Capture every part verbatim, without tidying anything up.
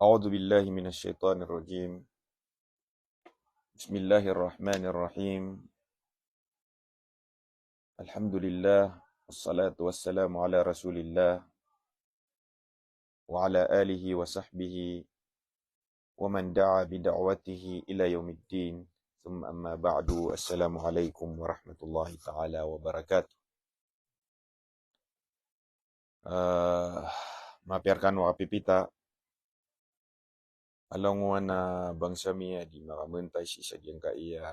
أعوذ بالله من الشيطان الرجيم. بسم الله الرحمن الرحيم. الحمد لله، والصلاة والسلام على رسول الله، وعلى آله وصحبه ومن دعا بدعوته إلى يوم الدين. ثم أما بعد، السلام عليكم ورحمة الله تعالى وبركاته. Ah, mapiya rkano a kapipita, a langowan a bangsa mi a di makamonetize sii sa giyangkaya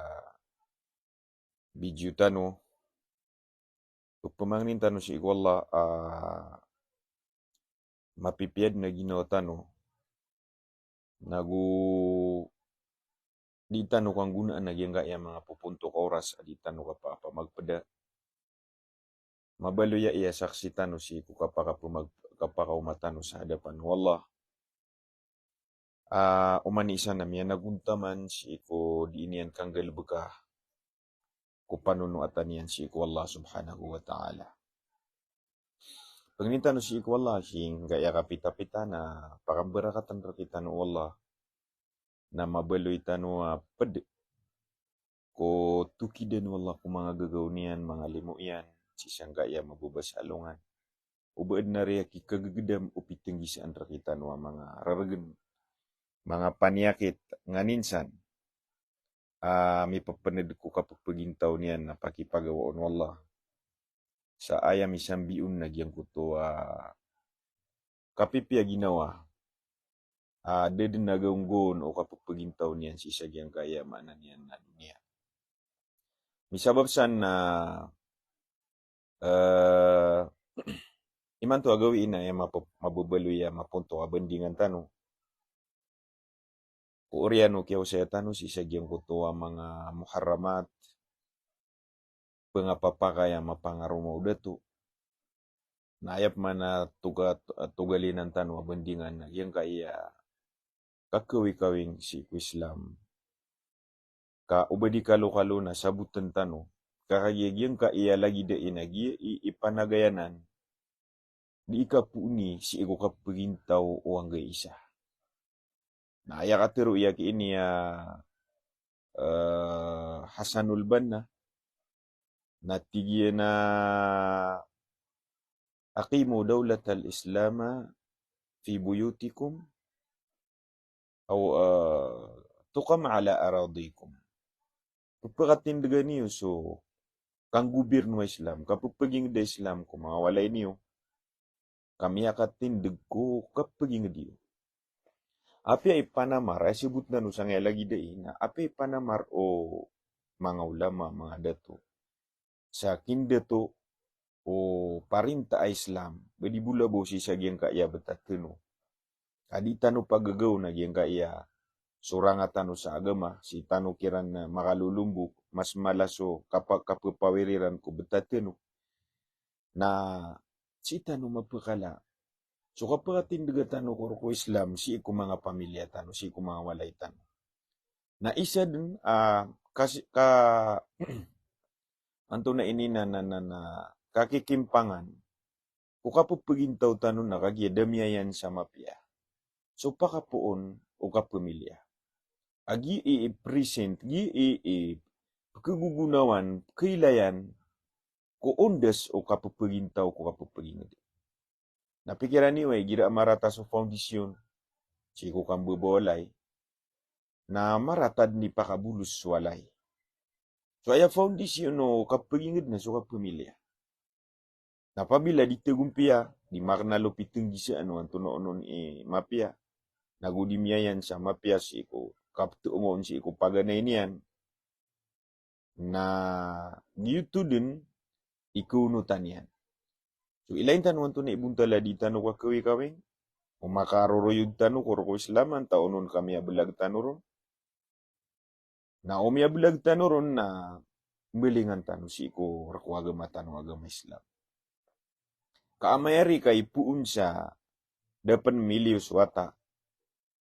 video tano, pphangnin tano sii ko Allah a mapipiya dn a ginawa tano, nago di tano kanggonaan a giyangkaya manga popontok a oras a di tano kapakapamagpda. Mabaloy a iyasaksi tano sii ko kapakapamag-, kapakaoma tano sa hadapan o Allah. Ah, oman i isa na miyanagontaman sii ko di niyan kanggalbka ko panonoatan iyan sii ko Allah Subhanahu wa Ta'ala. Pangnin tano sii ko Allah, sii giyangkaya kapitapita na pakambarakatan rktano o Allah, na mabaloy tano a pd ko tokidan o Allah ko manga gagaw niyan, manga limo iyan, sii sangkaya mababasa alongan. O ba adn a riya kikagagdam o pitnggisaan rktano a manga rargn, manga paniyakit, nganin san a mipphned ko kapphgintaw niyan a pakipagawaon o Allah. Sa aya misambi on na giyangkoto a kapipiya ginawa a da dn a gaonggoon o kapphgintaw niyan sii sa giyangkaya maana niyan na doniya. Misabap san na, eh, imanto a gawii na aya map-, mababaloy a mapontok a bandingan tano. Ko oriyan o kiyaosaya tano sii sa giyangkoto a manga muharramat, pngapapakay a mapangaroma o dato. Na aya pman a toga-, togalinan tano a bandingan na giyangkaya kakawikawing sii ko Islam. Ka o ba di kalokalo na sabotn tano, ka kagiya giyangkaya lagid a ina giya i, i panagayanan, di ikapoon i sii ko kapphgintaw o anggaisa. Na aya katharo iyan ki ini a, eh, Hasanul Banna, na tig iyan a, "Aqimu dawlatal Islama fi buyutikum, aw, eh, tuqam ala aradikum." Pphakatindga niyo so kanggobirno a Islam, kapphagingd a Islam ko manga walay niyo, ka miyakatindg ko kapphagingd iyo. Apiya ipanamar, aya sabot tano sangkaya lagid ai na, apiya ipanamar o manga ulama, manga dato, sa kindato o parinta a Islam, ba di bo labaw sii sa giyangkaya btad tano. Ka di tano pagagaw na giyangkaya soranga tano sa agama, sii tano kiran, eh, makalolombok, mas mala so kapa-, kapphawiriran ko btad tano. Na sii tano mapakala so kapakatindga tano ko rk o Islam sii ko manga pamilya tano, sii ko manga walay tano. Na isa dn, ah, kasi-, ka-, antonaa ini na, na, na, na, kakikimpangan ko kapphgintaw tano na kagiya da miyayan sa mapiya so pakapoon o kapamilya. A giyai i present, giyai i pkhagogonawan, pkhailayan ko ondas o kapphgintaw ko kapphagingd. Na pikiran iyo, igira a marata so foundation sii ko kambabawalay, na marata dn i pakabolos so walay. So aya foundation o kapphagingd na so kapamilya. Na apabila di tagompiya, di makna o pitnggisaan o antonaa onon i mapiya, nago di miyayan sa mapiya sii ko kaptoongon sii ko paganay niyan, na giyoto dn i kaonotan iyan. So, ilay tano antonaa i bontal a di tano kakawikawing, o makaroroyod tano ko rk o Islam, antaa onon ka miyablag tano ron. Na o miyablag tano ron na mbalingan tano sii ko rk o agama tano a agama Islam. Ka a mayari ka ipoon sa da pn miliyo so wata.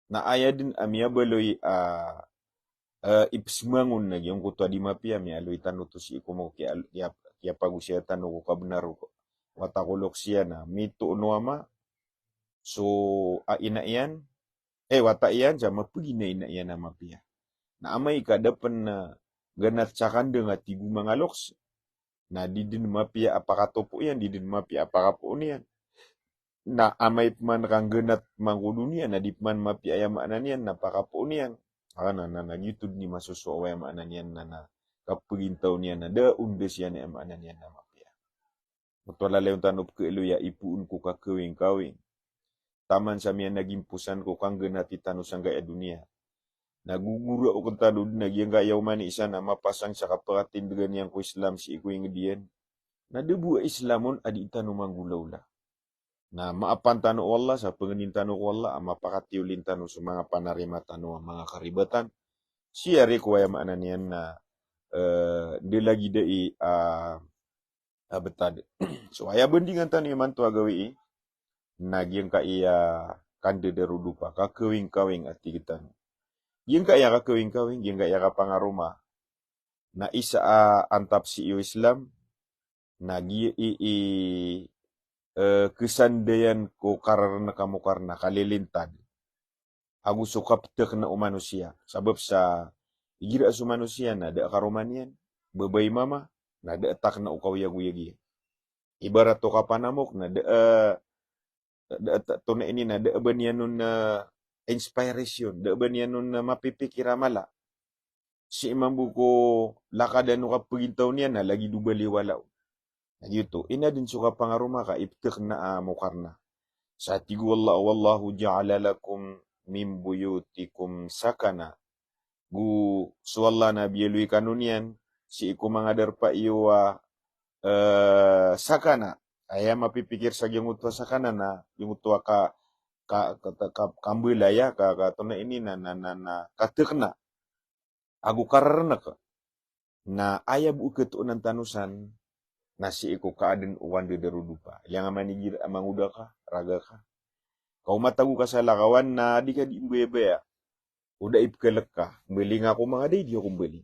Na aya dn a miyabaloy a, eh, ipsmangon na giyangkoto a di mapiya, miyaaloy tano oto sii ko manga kiya-, kiya-, kiyapagosaya tano ko kabnar o wata ko loks iyan a mitoon o ama so a ina iyan, eh, wata iyan sa mapeginaina iyan a mapiya. Na amay ka da pen, eh, ganat sa kandeng a tig o manga loks, na di den mapiya a pakatopo iyan, di den mapiya a pakapoon iyan. Na amay peman ka nggenat man ko doniya, na di peman mapiya aya maana niyan na pakapoon iyan. Awa na, na, na giyoto den i masosowa aya maana niyan na, na kapegintaw niyan na da on da siyan aya maana niyan na mapiya. Oto a lalayon tano pekeloya ipoon ko kakawingkawing. Taman sa miyanagimposan ko kanggenati tano sangkaya doniya. Na gogora o kentano den a giyangkaya oman i isa na mapasang sa kapakatindegan iyan ko Islam sii ko inged iyan. Na da bo a Islam on a di tano manggolawla. Na maapan tano o Allah, sa pengenin tano ko Allah, a mapakatiyolin tano so manga panarima tano a manga karibatan. Siyari ko aya maana niyan na, eh, nda lagi da i, ah, a betad. So, aya bandingan tano imanto a gawii, na giyangkaya kandedarodopa, kakawingkawing a tig tano. Giyangkaya kakawingkawing, giyangkaya kapangaroma, na isa a antap sii o Islam, na giyai i, eh, kesandayan ko kararenek a mokar na kalilintad ago so kaptekna o manosiya. Sabap sa igira so manosiya na da a karoma niyan, babay mama, na da a takna o kaoyagoyag iyan. Ibarat o kapanamok na da a, da a ta-, tonaa ini na da a ba niyan on, eh, inspiration, da a ba niyan on, eh, mapipikir a mala. Sii mambo ko lakadan o kapegintaw niyan na lagid o baliwala on. Na giyoto, ina den so kapangaroma ka iptekna a mokar na. Sa tig o Allah, "Wallahu ja'ala lakum min buyutikum sakana." Go so Allah na biyaloy kano niyan sii ko manga darpa iyo a, eh, sakana. Aya mapipikir sa giyangkoto a sakana na giyangkoto a ka, ka, ka, ka, kambelaya, ka, ka, tonaa ini na, na, na, na katekna ago kararenek. Na aya bo ketoonan tano san na sii ko kaaden o kandedarodopa. Ilaya nga man igira a mangoda ka, raga ka, ka o matago ka sa lakawan na di ka di mbayabaya. O da ipkelek ka, mbaling ako manga da i di ako mbaling.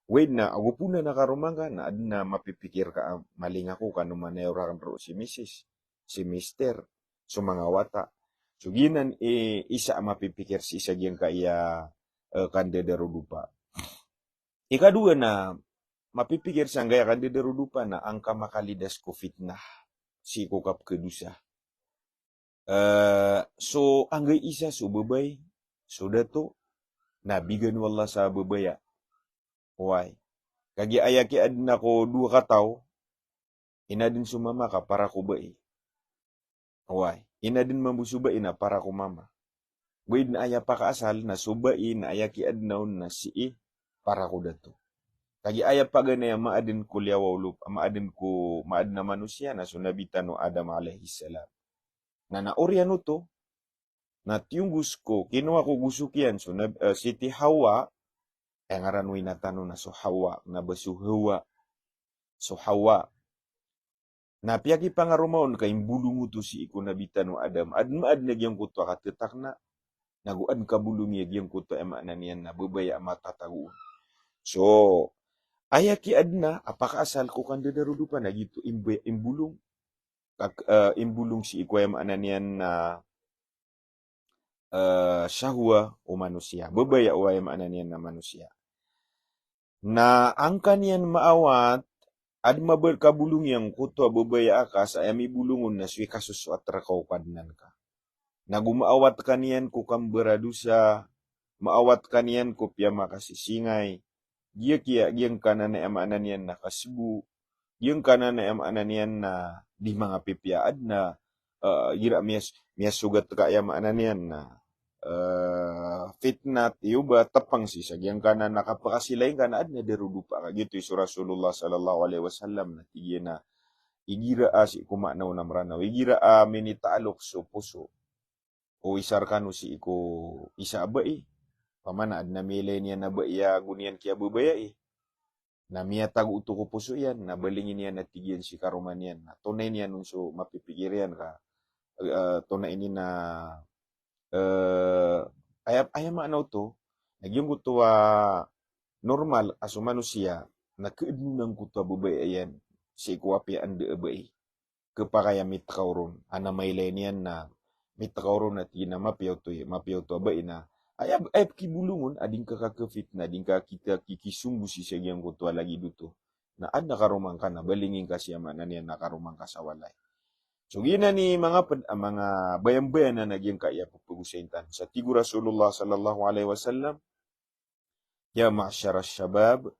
Wait na, ago pona na karoma ngka, na aden a mapipikir ka a maling ako, kano man aya o raken roo si misis, si mister, so manga wata. So giyanan i isa a mapipikir sii sa giyangkaya, eh, kandedarodopa. Ikadowa na mapipikir sangkaya kandedarodopa na angka makalidas ko fitnah sii ko kapkedosa. Eh, so anggai isa so babay, so dato, na bigan o Allah sa babaya. Oway. Kagiya aya kiyaden ako dowa kataw, ina den so mama ka para ko bai. Oway. Ina den mambo so bai na para ko mama. Bai den aya pakaasal na so bai na aya kiyaden on na sii para ko dato. Kagiya aya paganay a maaden ko liyawaw o lopa, maaden ko, maaden a manosiya na so Nabi tano Adam alayhis salam. Na, na oriyan oto, na tiyonggos ko, kinowa ko gosok iyan so Nab-, eh, Siti Hawa, aya ngaran o ina tano na so Hawa, na ba so Hawa. So Hawa. Na piyakipangaroma on ka imbolong oto sii ko Nabi tano Adam. Aden, aden a giyangkoto a katetakna. Nago aden kabolongi a giyangkoto a aya maana niyan na babaya a matatago on. So, aya kiyaden a pakaasal ko kandedarodopa na giyoto imbe-, imbolong. Kak-, eh, imbolong sii ko aya maana niyan na, eh, shahwa o manosiya. Babaya o aya maana niyan na manosiya. Na angka niyan maawat, aden a ba kabolong iyan koto a babaya a ka sa aya mibolong on na so ikasosoat reka o Kadnan ka. Nago maawat ka niyan ko kambaradosa, maawat ka niyan ko piyamakasisingay, giya kiya, giyangkanan a aya maana niyan na kasbo, giyangkanan a aya maana niyan na di mangapipiya, aden a, eh, igira miyas-, miyasogat ka aya maana niyan na, eh, fitnat, iyo ba tepeng sii sa giyangkanan a kapakasilay ngka na aden a darodopa ka. Giyoto i so Rasulullah sallallahu alayhi wasallam na tig iyan a igira a sii ko maana o na Meranaw, igira a minitaalok so poso o isa rekano sii ko isa a bai. Pamana aden a miyailay niyan a bai a go niyan kiyababayai. Na miyatago oto ko poso iyan, na balingin iyan a tig iyan si karoma niyan. Na tonaa niyan on so mapipikir iyan ka, eh, tonaa ini na, eh, aya, aya maana oto, na giyangkoto a normal a so manosiya, na keed on angkoto a babaya iyan, sii ko apiya anda a bai. Kepakay a mitekaw ron, a na mailay niyan na mitakaw ron na tig iyan a mapiya oto, mapiya oto a bai na aya, aya pkibolong on a di ngka kakefitna, di ngka kita kikisonggo sii sa giyangkoto a lagid oto. Na adn a karoma ngka na balingi ngka sii, aya maana niyan na karoma ngka sa walay. So giyanan i manga ped-, a manga bayan-bayanan a giyangkaya pepegosayin tano. Sa tig o Rasulullah sallallahu alaihi wasallam, "Ya ma'sharas shabab,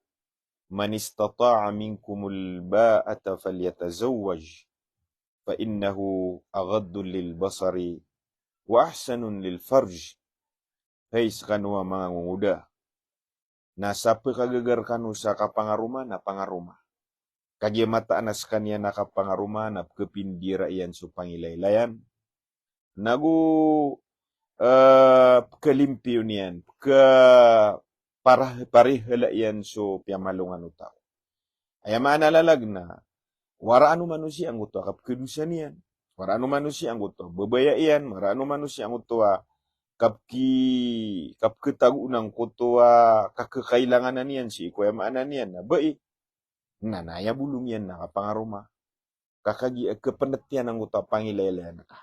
man istata'a minkumul ba'ata falyatazawwaj, fa innahu aghaddu lil basari wa ahsanun lil farj." Hay skano a manga ngongoda, na sa pkagaga rkano sa kapangaroma na pangaroma. Kagiya mataan a skaniyan a kapangaroma na pkapindira iyan so pangilailayan. Nago, eh, pkalimpiyo niyan, pka-, parah-, parihala iyan so piyamalongan o taw. Aya maana lalag na, waraan o manosiya angkoto a kapkhadosa niyan. Waraan o manosiya angkoto a babaya iyan, waraan o manosiya angkoto a kapki-, kapkhatagoon angkoto a kakhakailanganan iyan sii ko aya maana niyan na bai. Na, na aya bolong iyan na kapangaroma. Ka kagiya, eh, khapenetiyan angkoto a pangilailayan ka.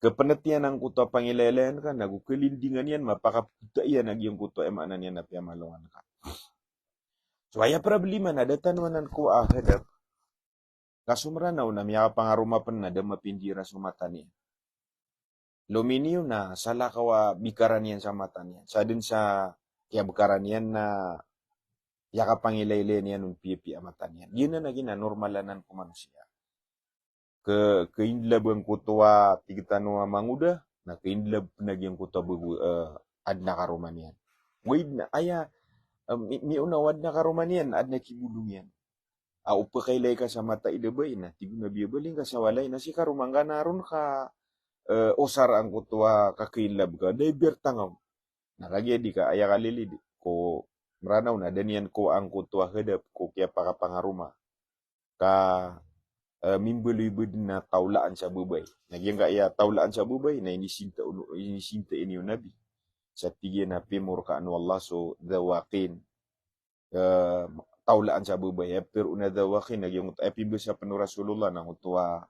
Khapenetiyan angkoto a pangilailayan ka, nago khalindingan iyan, mapakapota iyan a giyangkoto a aya maana niyan na piyamalongan ka. So, aya problema na da tano anan ko a hadap. Ka so Mranaw na miyakapangaroma pen na da mapindira so mata niyan. Lominiyo na salakaw a bikaran iyan sa mata niyan. Sadn sa kiyabkaran iyan na aya kapangilailayan iyan on piyapiya a mata niyan. Giyanan a gina normal anan ko manosiya. Kha-, khaindlab angkoto a tig tano a mangoda, na khaindlab pen a giyangkoto a bego, eh, adn a karoma niyan. Waid na aya, eh, mi-, miyaona o adn a karoma niyan, adn a kibolong iyan. A o pkailay ka sa mata i da bai na, tig o Nabi a baling ka sa walay na si karoma ngka na ron ka, eh, osar angkoto a kakhaindlab ka, da i bertangaw. Na kagiya di ka aya kalilid ko Mranaw na da niyan ko angkoto a hadap ko kiyapakapangaroma. Ka, eh, mimbaloy bo dn a tawlaan sa babay. Na giyangkaya tawlaan sa babay na inisinta o, inisinta ini o Nabi. Sa tig iyan a pimorkaan o Allah so dhawaqin. Eh, tawlaan sa babay. Aya pitharo on a dhawaqin na giyangkoto, aya pimbasa pen o Rasulullah na angkoto a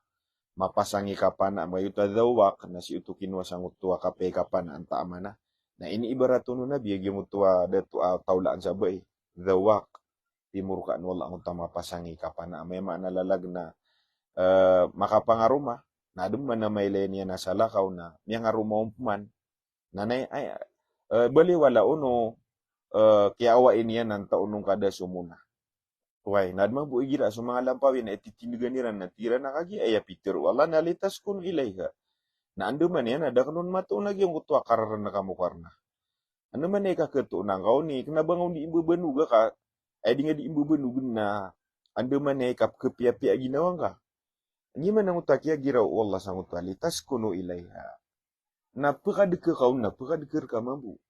mapasang i kapana, giyoto a dhawaq na sii oto kinowa sangkoto a kapiya i kapana antaa mana. Na iniibarat on o Nabi a giyangkoto a dato a tawlaan sa babay. Dhawaq. Pimorkaan o Allah angkoto a mapasang i kapana. Aya maana lalag na, eh, makapangaroma. Na adn man a mailay niyan a salakaw na miyangaroma on pman. Na, na, ay, eh, baliwala on o, eh, kiyaawai niyan antaa on ka da so mona. Way, na adn mambo igira so manga lampawi na ititindegan iran na tig iran a kagiya aya pitharo o Allah na litaskunu ilaiha. Na andamanaya na da kn on matoon a giyangkoto a kararn kamo karna. Andamanaya i kakhatoon angka on i, kna ba ngka on di imbabanoga ka, ay di ngka di imbabanogen na, andamanaya i kapkhapiyapiya a ginawa ngka. Giya man angkoto a kiyagiraw o Allah sangkoto a litaskunu ilaiha. Na pkhadka ka on, na pkhadka rka mambo.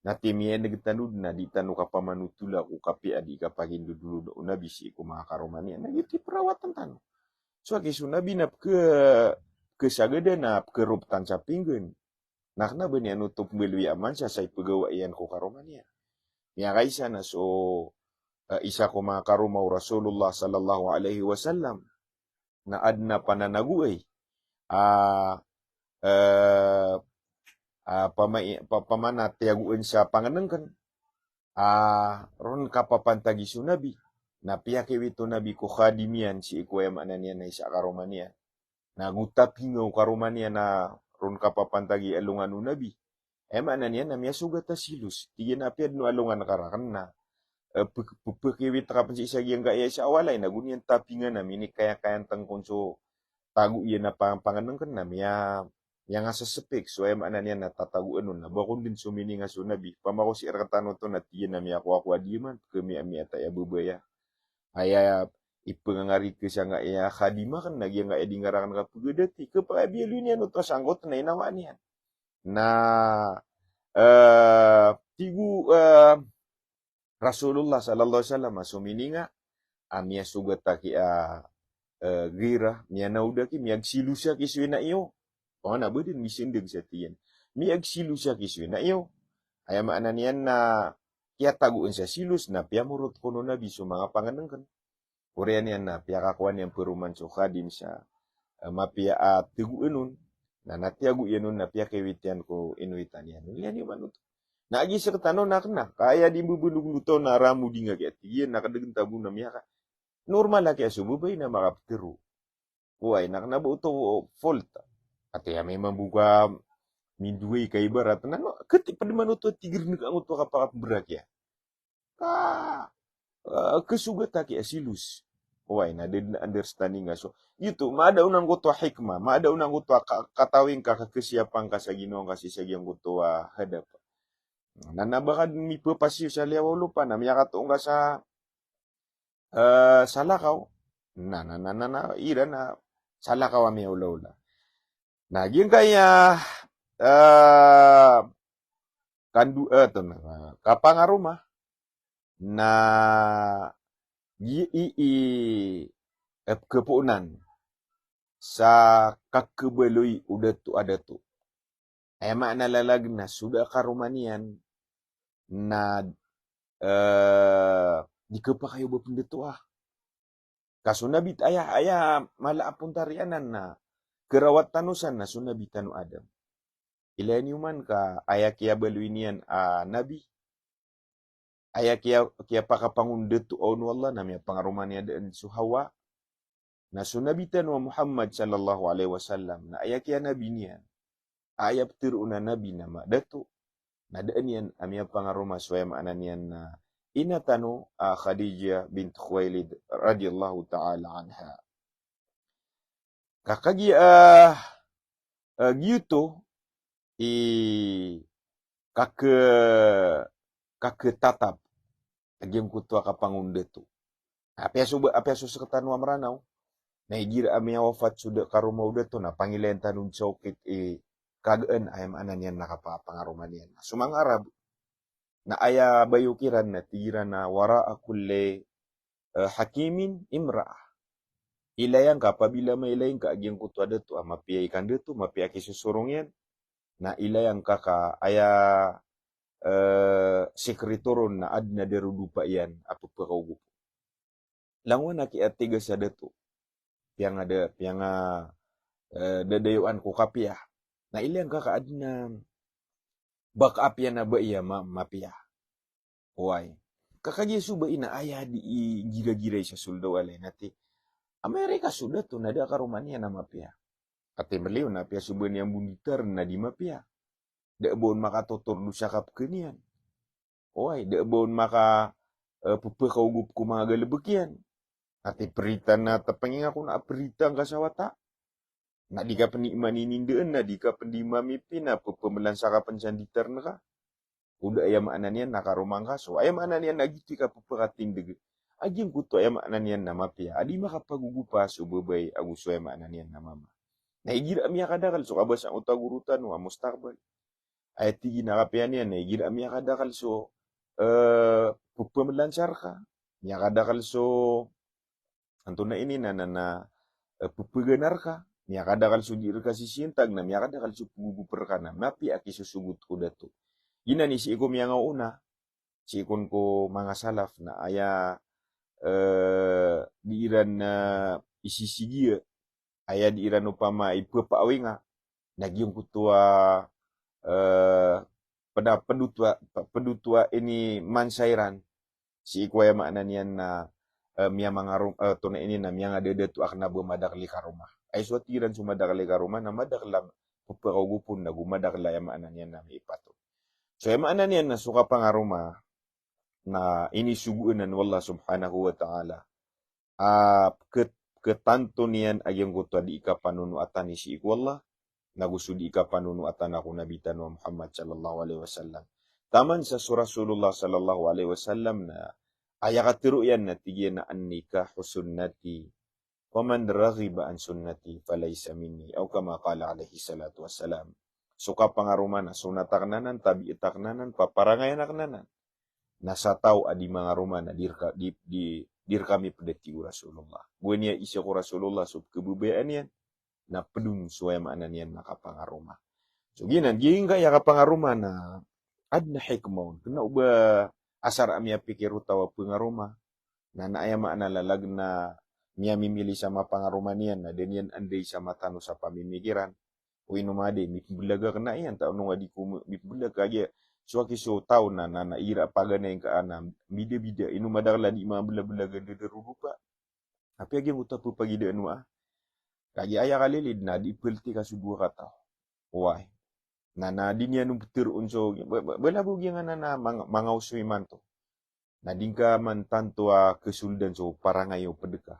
Na tiya miyaneg tano dn na di tano kapamanotola ko kapiya a di kapagindodolod o Nabi sii ko manga karoma niyan. Na giyoto i perawatan tano. So aki so Nabi na pkha-, pkhasagada na pkharoptan sa pinggan. Na kna ba niyan oto pmbaloya a mansa sa ipagawa iyan ko karoma niyan. Miyakaisa na so, eh, isa ko manga karoma o Rasulullah sallallahu alaihi wasallam. Na adn a pananagoay. Ah, eh, ah, pamai-, pa-, pamana tiyagoan sa pangnengken. Ah, ron kapapantagi so Nabi. Na piyakiwit o Nabi ko khadim iyan sii ko aya maana niyan na isa a karoma niyan. Na go tapinga o karoma niyan na ron kapapantagi alongan o Nabi. Aya maana niyan na miyasogat a silos. Tig iyan a apiya dn o alongan ka raken na, eh, pe-, pe-, pekiwit ka pen sii sa giyangkaya isa a walay na go niyan tapinga na minikayakayanteng kon so tago iyan a pang-, pangnengken na miya-, miyangasasepik. So aya maana niyan na tatagoan on na ba kon dn so mininga so Nabi. Pamako sii rektano oto na tig iyan a miyakowa-kowa di man, pkhamiya-miya ta aya babaya. Aya ipngangarika sangkaya khadima ken na giyangkaya di nga raken kapegadati. Kepakay a biyaloy niyan oto a sangkoto na inawaan iyan. Na, eh, tig o, eh, Rasulullah sallallahu alaihi wasallam a so mininga a miyasogat aki a, eh, gira, miyanaod aki, miyagsilos aki so ina iyo. Pangana ba dn misindeg sa tig iyan. Miyagsilos aki so ina iyo. Aya maana niyan na kiyatagoan sa silos na piyamorot kon o Nabi so manga pangnengken. Oriyan iyan na piyakakowa niyan paroman so khadim sa, eh, mapiya a tagoan on. Na na tiyago iyan on na piyakawit iyan ko inwitan iyan. Ilaya niyo man oto. Na agi sktano na kna. Ka aya di mbabaloglot on na ramo di nga kiyatigiyan na kdgn tabo na miyaka. Normal a kiya so babay na makaptero. Oway, na kna ba oto fault. Ati aya mambo ka mindoay ka ibarat na, no, kati pd man oto a tigr nka ngoto a kapakapbrak iyan. Ka, eh, kasogat a kiya silos. Oway, na da dn understanding a so. Giyoto, maada on angkoto a hikmah, maada on angkoto a ka-, katawing ka, kakasiyapan ka sa ginawa ngka sii sa giyangkoto a hadap. Na, na ba ka dn mipapasiyo sa liyawaw o lopa, na miyakatoon ka sa eh, salakaw. Na, na, na, na, na, iran na salakaw a miyaolaola. Na giyangkaya, eh, kandoa, eh, to na, kapangaroma. Na gi-, i, i, eh, pkapoonan sa kakhabaloy o dato a dato. Aya maana lalag na so da a karoma niyan na, eh, di khapakay o ba pndatoa. Ka so nabi ta-, aya, aya mala a pontari anan na kharawat tano san na so nabi tano Adam. Ilaya niyo man ka aya kiyabaloy niyan a nabi. Aya kiya, kiyapakapangondato on o Allah na miyapangaroma niyan dn so Hawa. Na so nabi tano a Muhammad sallallahu alaihi wasallam, na aya kiyanabi niyan, aya ptharoon a nabi na madato, na da niyan a miyapangaroma so aya maana niyan na ina tano a Khadijah bint Khuwailid radhiyallahu ta'ala anha. Ka kagiya, eh, eh, giyoto i kakh-, kakhtatap a giyangkoto a kapangondato. Apiya so ba, apiya so sktano a Mranaw na igira a miyawafat so da a karoma o dato na pangilayan tano sa okit i kagaan, aya maana niyan na kapapangaroma niyan. So manga Arab na aya bayo kiran na tig iran a wara'a kulli, eh, hakimin imra'ah. Ilaya ngka apabila mailay ngka a giyangkoto a dato a mapiya i kandato, mapiya a kisosorong iyan, na ilaya ngka ka aya, eh, sekreto ron na adn a darodopa iyan a pphakaogop. Langon a kiya tig a sa dato. Piyanga da, piyanga, eh, dadayoan ko kapiya. Na ilaya ngka ka adn a ba ka apiya na ba iya ma-, mapiya. Oway. Ka kagiya so ba ina aya di i gira-gira i sa soldaw a lay na ti, amay reka so dato na da a karoma niyan a mapiya. Ati mliyo na apiya so ba niyan bonditar na di mapiya. Da ba on makatotor dosa kapkhan iyan. Oway, da ba on maka, eh, pphakaogop ko manga galbk iyan. Ati prita na tpngingako na prita ngka sa wata. Na di ka pn di maninindaan, na di ka pn di mamipi, na pphamlan sa ka pn sa nditar ngka. O da aya maana niyan na karoma ngka so. Aya maana niyan na giyoto i kappakatindg a giyangkoto aya maana niyan na mapiya a di makapagogopa so babay ago so aya maana niyan na mama. Na igira a miyakadakl so kabasa oto a goro tano a mustaqbal. Aya tig iyan a kapiya niyan na igira a miyakadakl so, eh, pphamlan sa rka. Miyakadakl so antonaa ini na, na, na, eh, pphaganar ka, miyakadakl so di rka sisiyantag, na miyakadakl so pgogop rka na mapiya a kisosogot ko dato. Giyanan i sii ko miyangaoona, sii kon ko manga salaf na aya, eh, di iran, eh, isisigiya, aya di iran opama i pphapawinga, na giyangkoto a, eh, pd a, pd oto a, pd oto a ini mansa iran. Sii ko aya maana niyan na, eh, miyamangarom-, eh, antonaa ini na miyangadadato a kna ba madakl i karoma. Ay so tig iran so madakl i karoma na madakl a pphakaogop on ago madakl a aya maana niyan na miipat on. So aya maana niyan na so kapangaroma na inisogo anan o Allah subhanahu wa ta'ala a pkh-, pkhatanto niyan a giyangkoto a di kapanonoatan i sii ko Allah, nago so di kapanonoatan ko Nabi tano a Muhammad sallallahu alaihi wasallam. Taman sa so Rasulullah sallallahu alaihi wasallam na aya katharo iyan na tig iyan a an-nikahu sunnati, faman raghiba an sunnati falaysa minni, aw kama qala alaihi salatu wassalam. So kapangaroma na sunnat akn anan, tabiat akn anan, paparangayan akn anan. Na sa taw a di mangaroma na di rka-, di, di, di rkami pd a tig o Rasulullah. Gowani a isa ko Rasulullah so pkhababayaan iyan, na pd on so aya maana niyan na kapangaroma. So giyanan, giyangkaya kapangaroma na adn a hikmah on. Kna o ba asar a miyapikir o taw a pngaroma. Na, na aya maana lalag na miyamimili sa mapangaroma niyan, na da niyan anday sa matanos a pamimikiran. O ino madi, mipmblag akn a iyan, ta ono nga di ko mipmblag ka giya. So aki so taw na, na, na ira paganay ka ana, bida-bida, ino madakl a di mamblag-blag a dadarodopa. Apiya giyangkoto a pphagidaan o a. Kagiya aya kalilid na di plt ka so dowa kataw. Oway. Na, na di niyan on ptharoon so, ba, ba, bala bo giyangkanan a manga, manga oso imanto. Na di ngka man tanto a kasoldan so parangay o pd ka.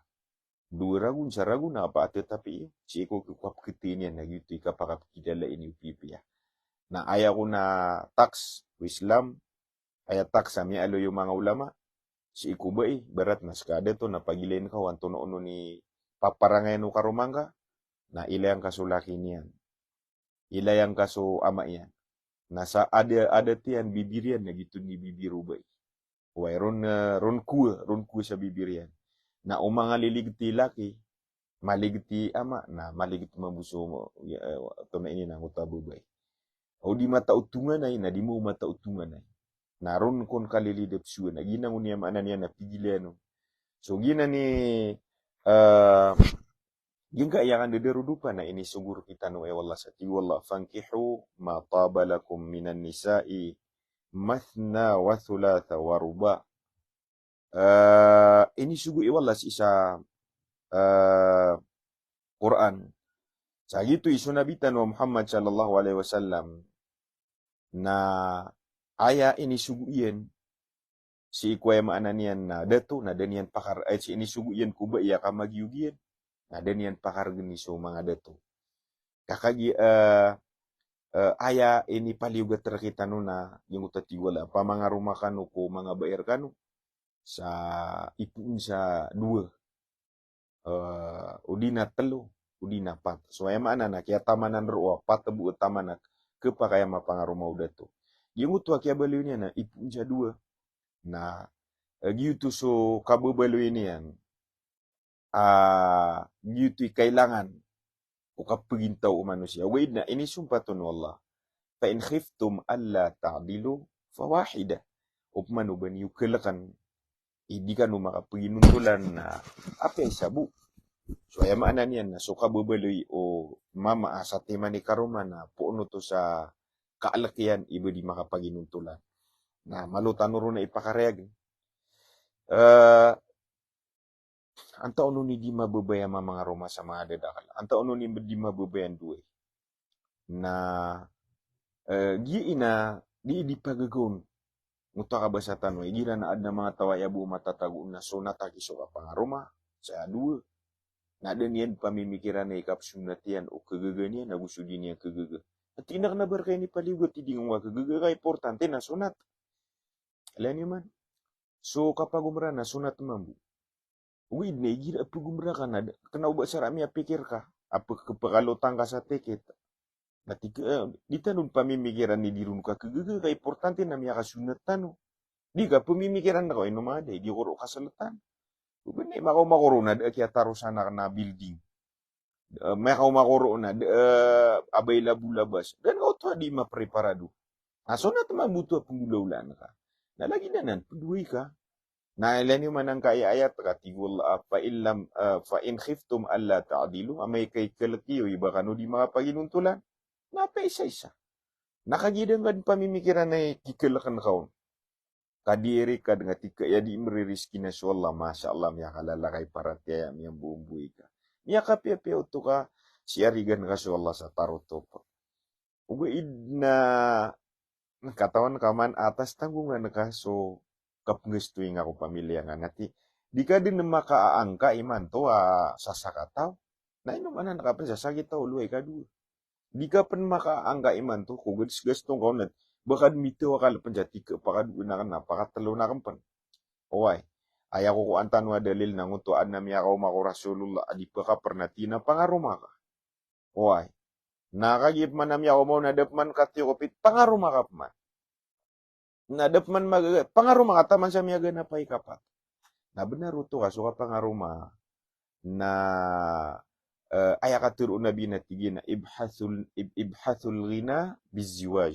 Dowa ragon, isa ragon, na apa a tetapi iyo. Sii ko kapkti niyan na giyoto i kapakapkilala ini o pipiya. Na aya ko na tax o Islam, aya tax a miyaaloy o manga ulama, sii ko bai, ibarat na ska a dato na pagilayn ka o antonaa onon i paparangayan o karoma ngka, na ilayan ka so laki niyan. Ilayan ka so ama iyan. Na sa ada, adat iyan, bibir iyan, na giyoto i bibir o bai. Oway, ron, eh, ron kowa, ron kowa sa bibir iyan. Na o manga liligti laki, maligti ama, na maligti mambo so, eh, tonaa ini na angkoto a babay. O di mataotonganay, na di mambo mataotonganay. Na ron kon kalilid a psowan. Na giyanan i maana niyan na pigilan on. So giyanan i, eh, giyangkaya kandadarodopa na inisogo rktano o Allah sa tig o Allah, "Fankihu ma taba lakum minan nisa'i mathna wa thulatha wa ruba'." Eh, inisogo o Allah sii sa, eh, Qur'an. Sa giyoto i so Nabi tano a Muhammad sallallahu alaihi wasallam, na aya inisogo iyan, sii ko aya maana niyan na dato, na da niyan pakar, eh, sii inisogo iyan ko bai a kamagiyog iyan, na da niyan pakargn i so manga dato. Ka kagiya, eh, eh, aya inipaliyogat rktano na giyangkoto a tig o Allah, pamangaroma kano ko manga bai rkano sa ipoon sa dowa. Eh, o di na tlo, o di na pat. So aya maana na kiyatamanan roo a pat bo a tamanak, khapakay a mapangaroma o dato. Giyangkoto a kiyabaloy niyan na ipoon sa dowa. Na, eh, giyoto so kababaloy niyan. Ah, giyoto i kailangan o kapagintaw o manosiya. Ogaid na inisompat on o Allah, "Fa in khiftum alla ta'dilu fawahidah." Opama o ba niyo kalkn i di kano makapaginontolan na apiya isa bo. So aya maana niyan na so kababaloy o mama a satiman i karoma na poon oto sa kaalk iyan i ba di makapaginontolan. Na malo tano ron a ipakarayag. Eh, antaa onon i di mababaya mamangaroma sa manga dadakl? Antaa onon i di mababaya ndoway? Na, eh, giya ina di, di pagagaon. Ngoto a kabasa tano, igira na adn a manga taw a aya bo matatago na sonat aki so kapangaroma sa dowa. Na da niyan pamimikiran i kapsonat iyan o kagaga niyan ago so di niyan kagaga. Ati na kna ba rka inipaliyogat i di ngka kagaga ka importante na sonat. Ilaya niyo man. So kapagomra na sonat mambo. Ogaid na igira a pagomra ka na da, kna o ba sa ra miyapikir ka a pk-, pkalotan ka sa ticket. Na tig ka, eh, di tano pamimikiran i di ron ka kagaga ka importante na miyakasonat tano. Di ka pamimikiran na ka o ino madi, di ko roo kasltan. Ogaid na makaoma ko roo na da a kiyatarosan akn a building. Eh, makaoma ko roo na da, eh, abay labolabas. Da ngka oto a di mapreparado. Na sonat mambo oto a pnggolawlaan ka. Na lagid anan, pdoway ka. Na ilaya niyo man angkaya ayat ka, tig o Allah, "Fa in lam, eh, fa in khiftum alla ta'dilu," amay ka ikalk iyo i ba kano di makapaginontolan, na apiya isa-isa. Na kagiya da ngka dn pamimikiran i kikalkn ka on. Ka di iri ka dn a tig ka aya di mririzki na so Allah, masha Allah, miyakalala ka i paratiyaya, miyambomboi ka. Miyakapiyapiya oto ka siyarigan ka so Allah sa tarotop. Ogaid na katawan ka man a tas tanggongan ka so kapnggastoy nga ko pamilya nga, na ati di ka dn makaangka imanto a sasakataw. Na ino maana na kapnsasakitaw, loway ka dowa. Di ka pn makaangka imanto ko gadsgasto ngka on, na ba ka dn mitawakal pn sa tig ka pakadowa akn na pakatlo akn pn. Oway. Aya ko kowan tano a dalil na ngoto a adn a miyakaoma ko Rasulullah a di pkapr na tig iyan a pangaroma ka. Oway. Na kagiya pman a miyakaoma on na da pman katiyo ko pit, pangaroma ka pman. Na da pman magaga, pangaroma ka taman sa miyaganap a ikapat. Na bnar oto ka so kapangaroma na, eh, aya katharo o Nabi na tig iyan a ibhathul, ib-, ibhathul ghina bizziwaj.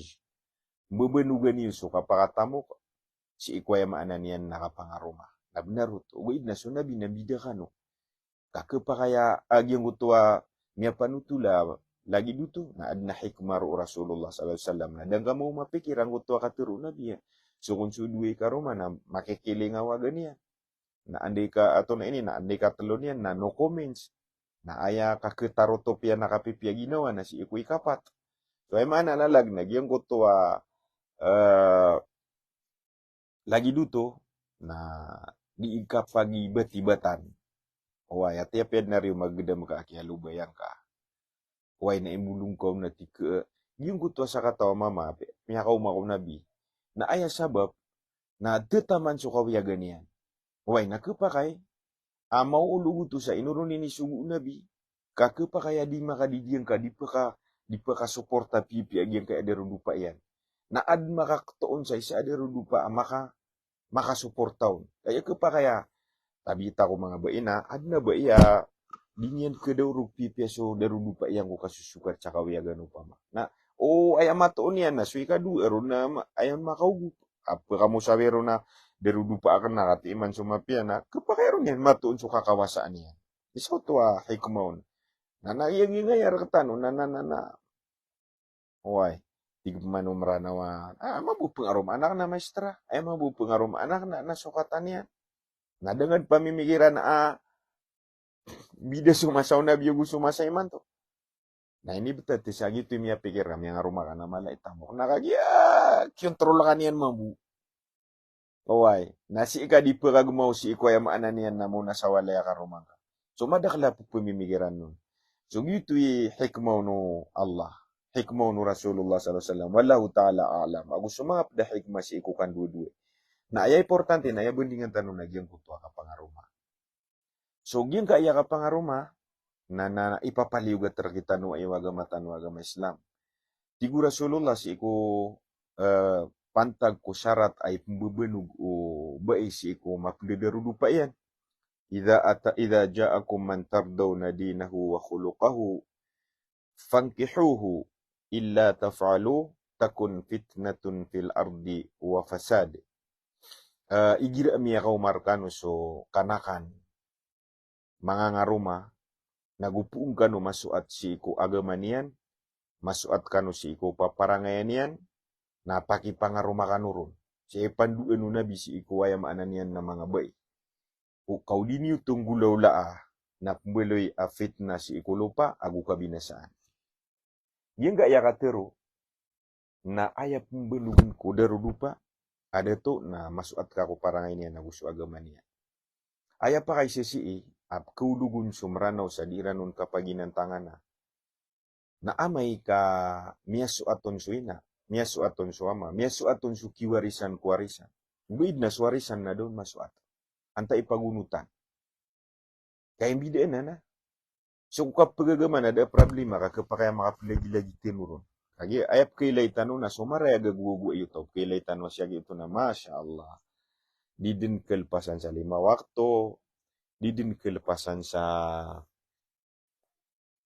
Mbabanogan iyo so kapakatamok sii ko aya maana niyan na kapangaroma. Na bnar oto. Ogaid na so Nabi na mbida kano. Ka khapakay a giyangkoto a miyapanotol a lagid oto, na adn a hikmah roo o Rasulullah sallallahu alaihi wasallam. Na da ngka mambo mapikir angkoto a katharo o Nabi a so kon so dowa i karoma na makikilingaw a ganiyan. Na anda i ka, ato na ini, na anda i katelo niyan, na no comments. Na aya kakhatarotop iyan a kapipiya ginawa na sii ko ikapat. So aya maana a lalag na giyangkoto a, eh, lagid oto, na di i kapagibatibatan. Oway, ati apiya dn a riyo magdam ka a kiyalobayan ka. Oway, na imbolong ka on na tig ka, giyangkoto a sakataw a mama, pi-, miyakaoma ko Nabi. Na aya sabap, na da taman so kawiyagan iyan. Oway, na khapakay a maolog oto sa inoron ini sogo o Nabi, ka khapakay a di makadidiyang ka, di paka, di pakasuporta piyapiya giyangkaya darodopa iyan. Na adn makakatoon sa isa a darodopa a maka, makasuporta on. Aya khapakay a, tabita ko manga bai na, adn a bai a di niyan khadaorog piyapiya so darodopa iyan ko kasosokat sa kawiyagan opama. Na, o aya matoon iyan na so ikadowa ron na ma-, aya makaogop. A pkamosawi ron a darodopa akn na katiman so mapiya na, khapakay ron iyan matoon so kakawasaan iyan. Isa oto a hikmah on. Na, na, aya giyangkaya rktano, na, na, na, na. Oway, tig pman o Mranaw a, ah, aya mambo pngaroma anak na maestra, aya mambo pngaroma anak na, na sokatan iyan. Na da ngka dn pamimikiran a bida so masa o Nabi ago so masa imanto. Na inibtad ti sa giyoto i miyapikir ka, miyangaroma ka na mala i tamok. Na kagiya kiyontrol ka niyan mambo. Oway, na sii ka di pkagmaw sii ko aya maana niyan na mona sa walay a karoma ngka. So madakl a pphmimikiran on. So giyoto i hikmah on o Allah. Hikmah on o Rasulullah sallallahu alaihi wasallam. Wallahu ta'ala a'lam. Ago so manga pd a hikmah sii ko kandowadowa. Na aya importante na aya bandingan tano na giyangkoto a kapangaroma. So giyangkaya kapangaroma, na, na, na ipapaliyogat rktano a aya agama tano a agama Islam. Tig o Rasulullah sii ko, eh, pantag ko sarat a ipmbabanog o bai sii ko mapndadarodopa iyan. Idha ata, idha ja'akum man tardawna dinahu wa khuluquhu fankihuhu, illa taf'alu takun fitnatun fil ardi wa fasad. Eh, igira a miyakaoma rkano so kanakan, manga ngaroma, na go poon kano masoat sii ko agama niyan, masoat kano sii ko paparangayan iyan, na pakipangaroma kano ron. Sii pandoan o Nabi sii ko aya maana niyan na manga bai. O ka o di niyo tonggolaolaa, na pmbaloy a fitnah sii ko lopa ago kabinasaan. Giyangkaya katharo, na aya pmbanog on ko darodopa a dato na masoat ka ko parangay niyan ago so agama niyan. Aya pakaiza sii a pkhaolog on so Mranaw sa di iran on kapaginantangana. Na amay ka miyasoat on so ina, miyasoat on so ama, miyasoat on so kiwarisan ko warisan. Ogaid na so warisan na da on masoat. Antaa i pagonotan. Ka imbidaan anan. So ko kapagagama na da a problema ka khapakay a makapilagilagi tano ron. Kagiya aya pkhailay tano na so marayag a gogowa iyo taw. Pkhailay tano a siyagi oto na, masha Allah. Di dn khalpasan sa lima wakto. Di dn khalpasan sa,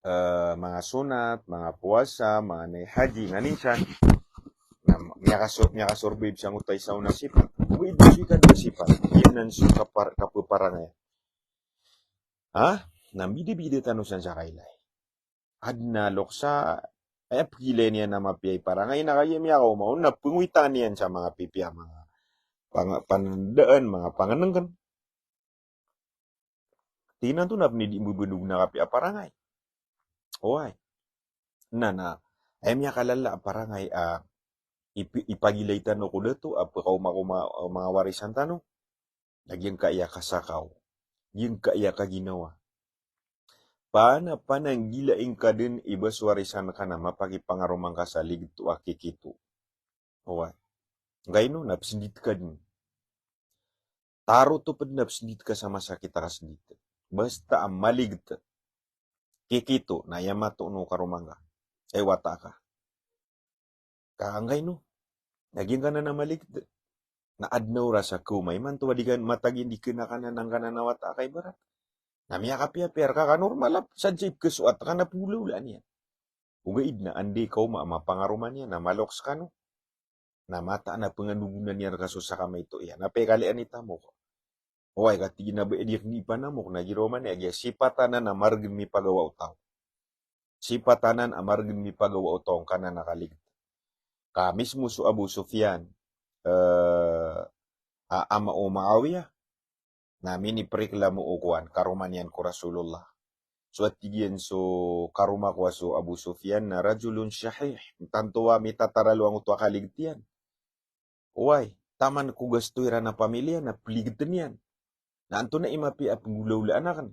eh, manga sonat, manga powasa, manga nay haji, na minsan na miyakaso-, miyakasorbay sangkoto a isa on a sipat. Ogaid na so ikadowa a sipat, giyanan so kapar-, kapaparangay. Ha? Na mbidabida tano san sa kailay. Adn a loks a, aya pkhailay niyan a mapiya i parangay na kagiya miyakaoma on na pngoitan iyan sa manga pipiya, manga pang-, panandaan, manga pangnngkn. Tig iyan antonaa pn i di mbabanog na kapiya a parangay. Oway. Na, na, aya miyakalala a parangay a ipi-, ipagilay tano ko dato a pkhaoma ko ma-, manga warisan tano. Na giyangkaya kasakaw, giyangkaya kaginawa. Pana, pananggilai ngka dn i ba so warisan ka na mapakipangaroma ngka sa ligto a kikito. Oway. Angkaino na psndit ka dn. Tarotop dn a psndit ka sa masakit a kasndit. Basta a maligt. Kikito, na aya matoon o karoma ngka. Ay, wata ka. Ka angkaino? Na giyangkanan a maligt. Na adn a oras a khaoma imanto a di ka matag iyan di kna kanan angkanan a wata ka ibarat. Na miyakapiyapiya rka ka normal a sadn sa ipkhasoat ka na pnggolaolaan iyan. Ogaid na anda i kaoma a mapangaroma niyan na maloks kano. Na mataan a pnganogonan iyan rka so sakamaito iyan. Na pkhailay an i tamok. Oway, ka tig iyan a ba di akn ipanamok, na giraw man iyan a giya sipat anan a margn mipagawa o taw. Sipatanan a margn mipagawa o taw ngkanan a kaligd. Ka mismo so Abu Sufyan, eh, a ama o Muawiyah, na minipreklamo o kowan, karoma niyan ko Rasulullah. So a tig iyan so karoma ko a so Abu Sufyan na rajulun shahih. Tanto a mitataralo angkoto a kaligd iyan. Oway, taman ko gasto iran a pamilya na pligtn iyan. Na antonaa i mapiya a pnggolawlaan akn?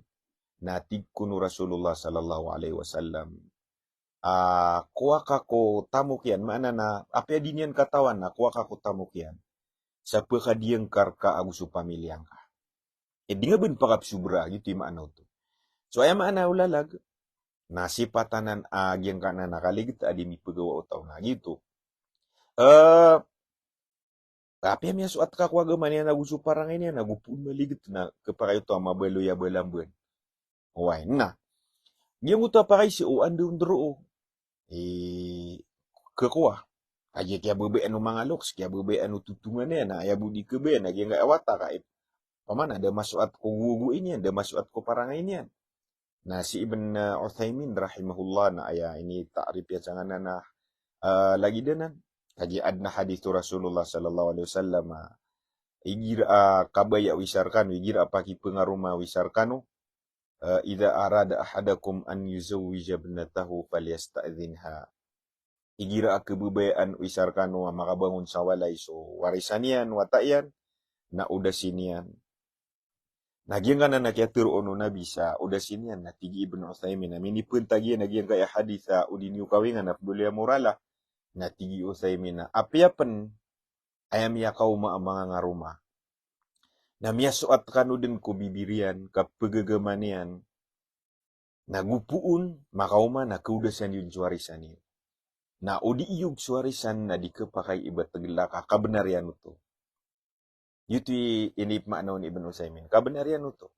Na tig kon o Rasulullah sallallahu alaihi wasallam, ah, kowa ka ko tamok iyan, maana na apiya di niyan katawan na kowa ka ko tamok iyan sa pkadiyangka rka ago so pamilya ngka. Eh, di nga bn pakapsobra, giyoto i maana oto. So aya maana o lalag na sipatanan a giyangkanan a kaligd a di mipagawa o taw na giyoto. Eh, apiya miyasoat ka ko agama niyan ago so parangay niyan, ago poon maligd na khapakay oto a mabaloy a balamban. Oway, na giyangkoto a pakay sii o anda on dn roo i khakowa. Kagiya kiyababayaan o manga loks, kiyababayaan o totongan iyan, na aya bo di khabayaan na giyangkai a wata ka, eh, opama na da masoat ko gowagowa niyan, da masoat ko parangay niyan. Na si Ibn, eh, Uthaymin rahimahullah na aya inita'rif iyan sangkanan na, eh, lagid anan. Kagiya adn a hadith o Rasulullah sallallahu alaihi wasallam, ah, igira a kabaya o isa rkano, igira a pakipngaroma o isa rkano, eh, "Idha arada ahadukum an yuzawwija ibnatahu falyasta'dhinha." Igira a khababayaan o isa rkano a makabangon sa walay so warisan iyan, wata iyan, na odasi niyan. Na giyangkanan a kiyatharoon o Nabi sa odasi niyan, na tig i Ibn Uthaymin a minipntag iyan a giyangkai a hadith a o di niyo kawingan a pmbaloy a moral a, na tig i Uthaymin a apiya pn aya miyakaoma a manga ngaroma na miyasoat kano dn ko bibir iyan, kapagagama niyan, na go poon makaoma na khaodasan iyo dn so warisan iyo. Na o di iyog so warisan na di khapakay i ba tgla ka, kabnar iyan oto. Giyoto i inipmaana on i Ibn Uthaymin, kabnar iyan oto.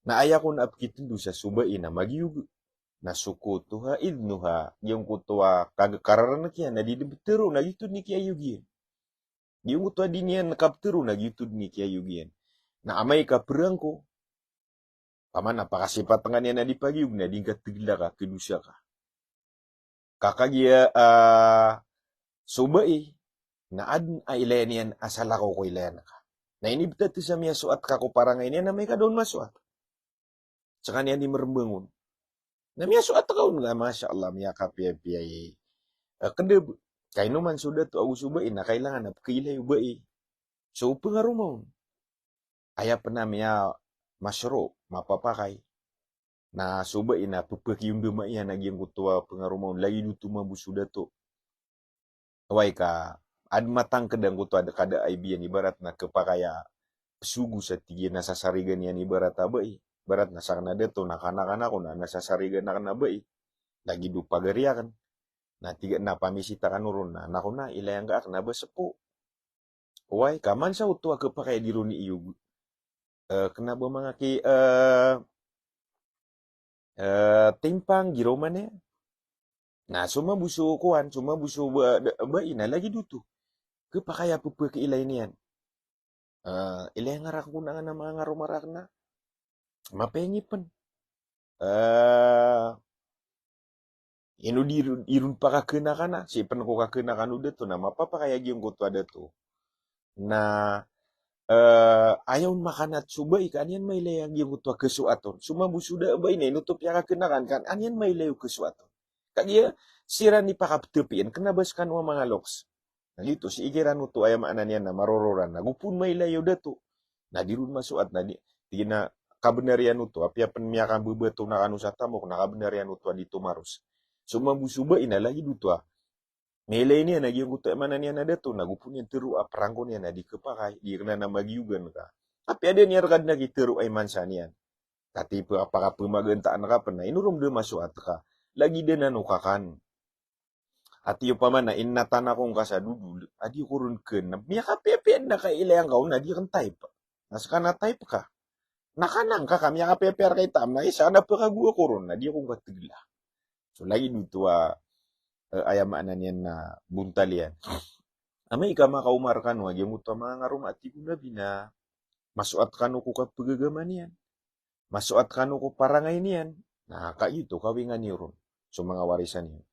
Na aya kon a pkitndo sa so bai na magiyog, na sukutuha idhnuha, giyangkoto a kag-, kararnk iyan na di dn ptharo na giyoto dn i kiyayog iyan. Giyangkoto a di niyan kaptharo na giyoto dn i kiyayog iyan. Na amay ka phrangko, opama na pakasipat ngka niyan a di pagiyog na di ngka tgla ka, khadosa ka. Ka kagiya, ah, so bai na adn a ilaya niyan a salakaw ko ilaya ngka. Na inibtad sa miyasoat ka ko parangay niyan a amay ka da on masoat. Skaniyan i mrmbang on. Na miyasoat ka on ka, masha Allah, miyakapiyapiya i, eh, kdb. Ka ino man so dato ago so bai na kailangan a pkhailay o bai so pngaroma on. Aya pn a miya-mashru', mapapakay, na so bai na pphakiyondama iyan a giyangkoto a pngaroma on, lagid oto mambo so dato. Oway ka, adn matangkd angkoto a da kada aibiyan, ibarat na khapakay a psogo sa tig iyan a sasarigan iyan ibarat a bai. Ibarat na sakn a dato na kanakanak on na sasarigan akn a bai. Lagid o pagari akn. Na tig iyan a pamisita kano ron na, anak on na, ilaya ngka akn a ba spo. Oway ka, man sa oto a khapakay a di ron iyog. Eh, kna ba manga ki, eh, eh, timpang, giraw man iyan. Na so mambo so kowan, so mambo so ba, da, bai na lagid oto. Khapakay a pphakhailay niyan. Eh, ilaya ngka rakn ko nangan a manga ngaroma rakn a mapaingipn. Eh, ino di ron, di ron pakakhanak anan, sii pn ko kakhanak anan o dato na mapapakay a giyangkoto a dato. Na, eh, aya on makanat so bai ka an iyan mailay a giyangkoto a khasoat on. So mambo so da a bai na ino oto piyakakhanak anan ka an iyan mailay o khasoat on. Kagiya siran i pakapthapian, kna ba skano a manga loks. Na giyoto, sii kiran oto aya maana niyan na marororan, na go poon mailay o dato. Na di ron masoat, na di, tig iyan a kabnar iyan oto, apiya pn miyakambaba tona kano sa tamok, na kabnar iyan oto a di tomaros. So mambo so bai na lagid oto a mailay niyan a giyangkoto a aya maana niyan a dato, na go poon iyan tharoa a phrangko niyan a di khapakay, di kna a magiyogan ka. Apiya da niyan rka dn a kitharo a imansa niyan. Kati pn a pakapmagantaan ka pn na ino ron da masoat ka. Lagid anan o kakan. Ati opama na inatan ako ngka sa dodol, a di ko ron kn, na miyakapiyapiya dn a kailaya ngka on na di akn type. Na ska na type ka. Na kanan ka ka miyakapiyapiya rka i taam, na isa na pkagowa ko ron, na di ako ngka tgla. So lagid oto a, eh, aya maana niyan na bontal iyan. Amay ka makaoma rkano a giyangkoto a manga ngaroma a tig o Nabi na masoat kano ko kapagagama niyan. Masoat kano ko parangay niyan. Na kagiya oto, kawingan iyo ron. so manga warisan iyan.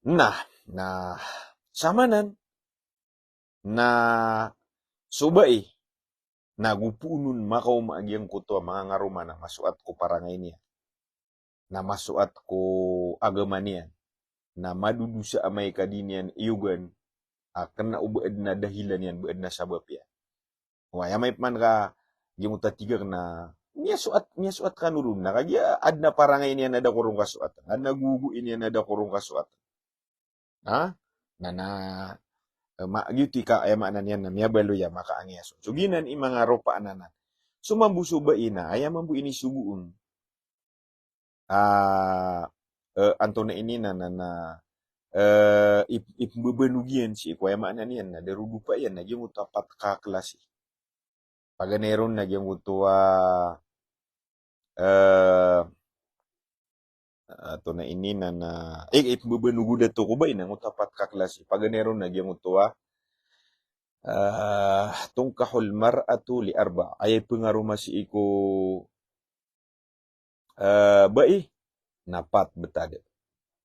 Na, na, samanan, na so bai, na go poon on makaoma a giyangkoto a manga ngaroma na masoat ko parangay niyan, na masoat ko agama niyan, na madodosa amay ka di niyan iyogan a kena o ba aden a dahilan iyan, ba aden a sabap iyan. Oway, amay pman ka giyangkoto a tig akn a miyasoat, miyasoat kano ron, na kagiya aden a parangay niyan a da ko ron kasoatan, aden a gogoin iyan a da ko ron kasoatan. Ha? Na, na, eh, ma-, giyoto i ka, aya maana niyan na miyabaloy a makaangiyas on. So giyanan i manga ropaan anan. So mambo so bai na, aya mambo inisogo on. Ah, eh, antonaa ini na, na, na, eh, ip-, ipmbabanog iyan sii ko, aya maana niyan na darodopa iyan na giyangkoto a pat ka klasi. Paganay ron na giyangkoto a, eh, antonaa ini na, na, eh, ipmbabanog o dato ko bai na giyangkoto a pat ka klasi. Paganay ron na giyangkoto a, eh, tunkahul mar'atu li arba. Aya ipngaroma sii ko, eh, bai na pat btad.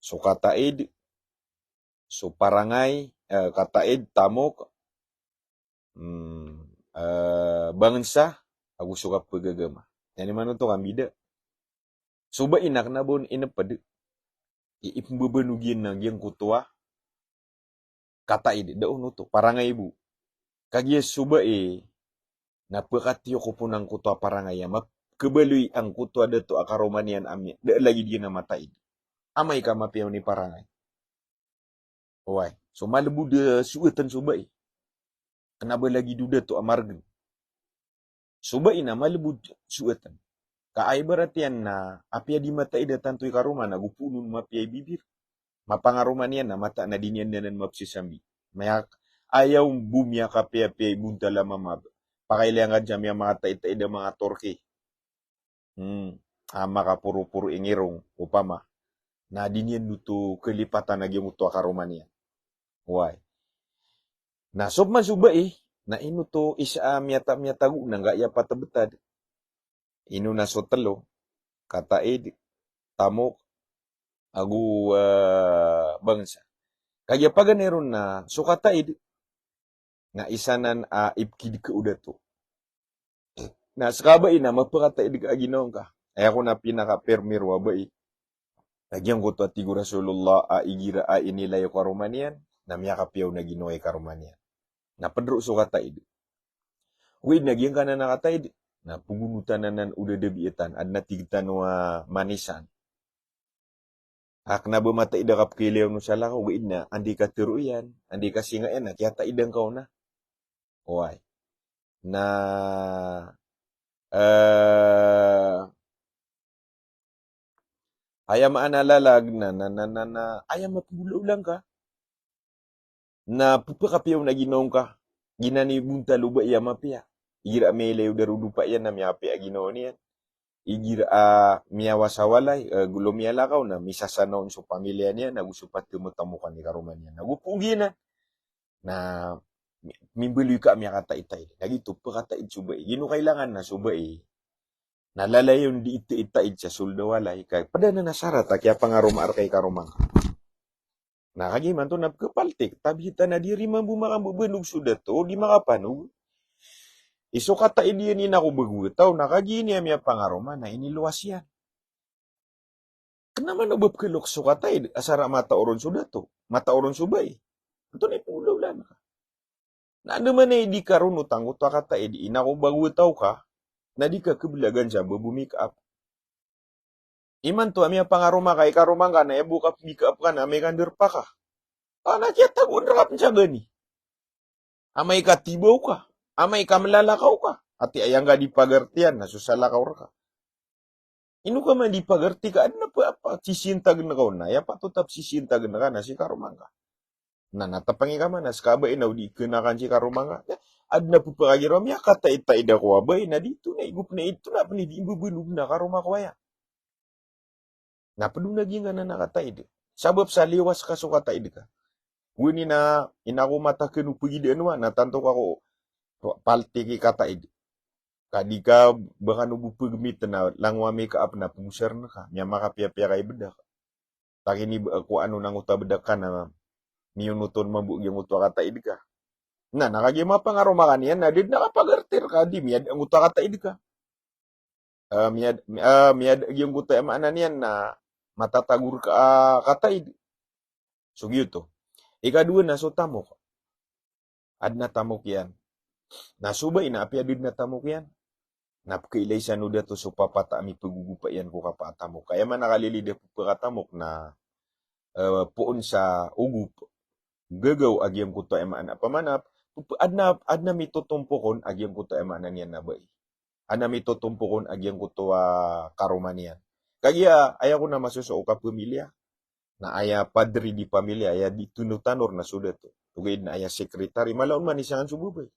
So kataid, so parangay, eh, kataid, tamok, mm, eh, bangnsa, ago so kapagagama. Aya niyan man oto kambida. So bai na kena ba on inpd i, ipmbabanog iyan na giyangkoto a kataid, da on oto, parangay bo. Kagiya so bai na pkatiyokop on angkoto a parangay a map-, khabaloy angkoto a dato a karoma niyan a miya, da lagid iyan a mataid. Amay ka mapiya on i parangay. Oway. So malbod a soatan so bai. Kena ba lagid o dato a margn. So bai na malbod soatan. Ka aya ibarat iyan na apiya di mataid a tanto i karoma na go poon on mapiya i bibir. Mapangaroma niyan na mataan a di niyan dn anan mapzasambi. Maya, aya on bo miyakapiyapiya i bontal a mama. Pakailay angka sa miyamataidtaid a manga Turkey. Hmm. A makaporoporo i ngirong, opama. Na di niyan oto kalipatan a giyangkoto a karoma niyan. Oway. Na so pman so bai, na ino oto isa a miyata-, miyatago na ngka aya pat a btad. Ino na so tlo, kataid, tamok, ago, eh, bangnsa. Kagiya paganay ron na so kataid, na isa nan a ipkidka o dato. Na ska bai na mapkataid ka a ginawa ngka. Aya kon a pinakapermiro a bai. Na giyangkoto a tig o Rasulullah a igira a inilay o karoma niyan, na miyakapiya on a ginawa i karoma niyan. Na pd roo so kataid. Ogaid na giyangkanan a kataid, na pgonotan anan o da dabiatan, aden a tig tano a manisan. A kena ba mataid a kapkhailay on o salakaw, ogaid na anda i katharo iyan, anda i kasinga iyan, na kiyataidan ka on a. Oway. Na, eh, aya maana a lalag na, na, na, na, na, aya mapngolaola ngka. Na pphakapiya on a ginawa ngka. Giyanan i bontal o bai a mapiya. Igira a miyailay o darodopa iyan na miyapiya a ginawa niyan. Igira a miyawas a walay, eh, golo miyalakaw na misasana on so pamilya niyan, ago so patematamokan i karoma niyan. Ago phoon giyanan. Na mi-, mimbaloy ka a miyakataidtaid. Na giyoto, pkataid so bai. Giyoto kailangan na so bai na lalayon di itaidtaid sa sold a walay. Ka pd anan a sarat a kiyapangaroma rka i karoma ngka. Na kagiya imanto na pkhapaltik, tabiya tano a di ri mambo makambabanog so dato, di makapanog. I so kataid iyan i ina ko bago a taw, na kagiya ini a miyapangaroma, na inilowas iyan. Kena man o ba pkhalok so kataid, asar a matao ron so dato, matao ron so bai. Antonaa i pngolaolaan ka? Na anda man i di ka ron o tangkoto a kataid, ina ko bago a taw ka, na di ka khablagan sa ba bo-make up. Imanto a miyapangaroma ka i karoma ngka na aya bo kapmake up ka na amay ka ndarpa ka. A na kiyatagoan rka pn sa gani. Amay ka tibaw ka. Amay ka mlalakaw ka. Ati aya ngka di pagartiyan na so salakaw rka. Ino ka man di pagarti ka, aden a pphakisisintagn ka on na aya patot a psisintagn ka na si karoma ngka. Na, na tapangi ka man a ska a bai na o di kena kan si karoma ngka. Ya, aden a pphakagiraw a miyakataidtaid ako a bai na di tonaa i gop na ito na pn i di mbabanog na karoma ko aya. Na pd on a giyangkanan a kataid. Sabap sa liwas ka so kataid ka. Gowani na ina ko mata kano pagidaan wa, na tanto ka ko pa-, paltik i kataid. Ka di ka ba kano bo pagmit na langowan a make up na pngosarn ka. Miyamakapiyapiya ka i bdak. Takini ba, ko ano na ngoto a bdak ka na miyonoton mambo giyangkoto a kataid ka. Na, na kagiya mapangaroma ka niyan, na di na kapagartir ka, di miyada ngoto a kataid ka. Ah, miyad-, ah, miyada giyangkoto a maana niyan na matatago rka a kataid. So giyoto. Ikadowa na so tamok. Adn a tamok iyan. Na so bai na apiya di dn a tamok iyan, na pkailay san o dato so papata a mipagogopa iyan ko kapakatamok. Ka aya maana a kalilid a pphakatamok na, eh, poon sa ogop. Gagaw a giyangkoto a aya maana. Pamana, pphaka-, adn a, adn a mitotompok on a giyangkoto a aya maana niyan na bai. Adn a mitotompok on a giyangkoto a karoma niyan. Kagiya, aya ko na masoso o kapamilya. Na aya padre di pamilya, aya di tano tanor na so dato. Ogaid na aya sekretary, mala on man isangan so babay.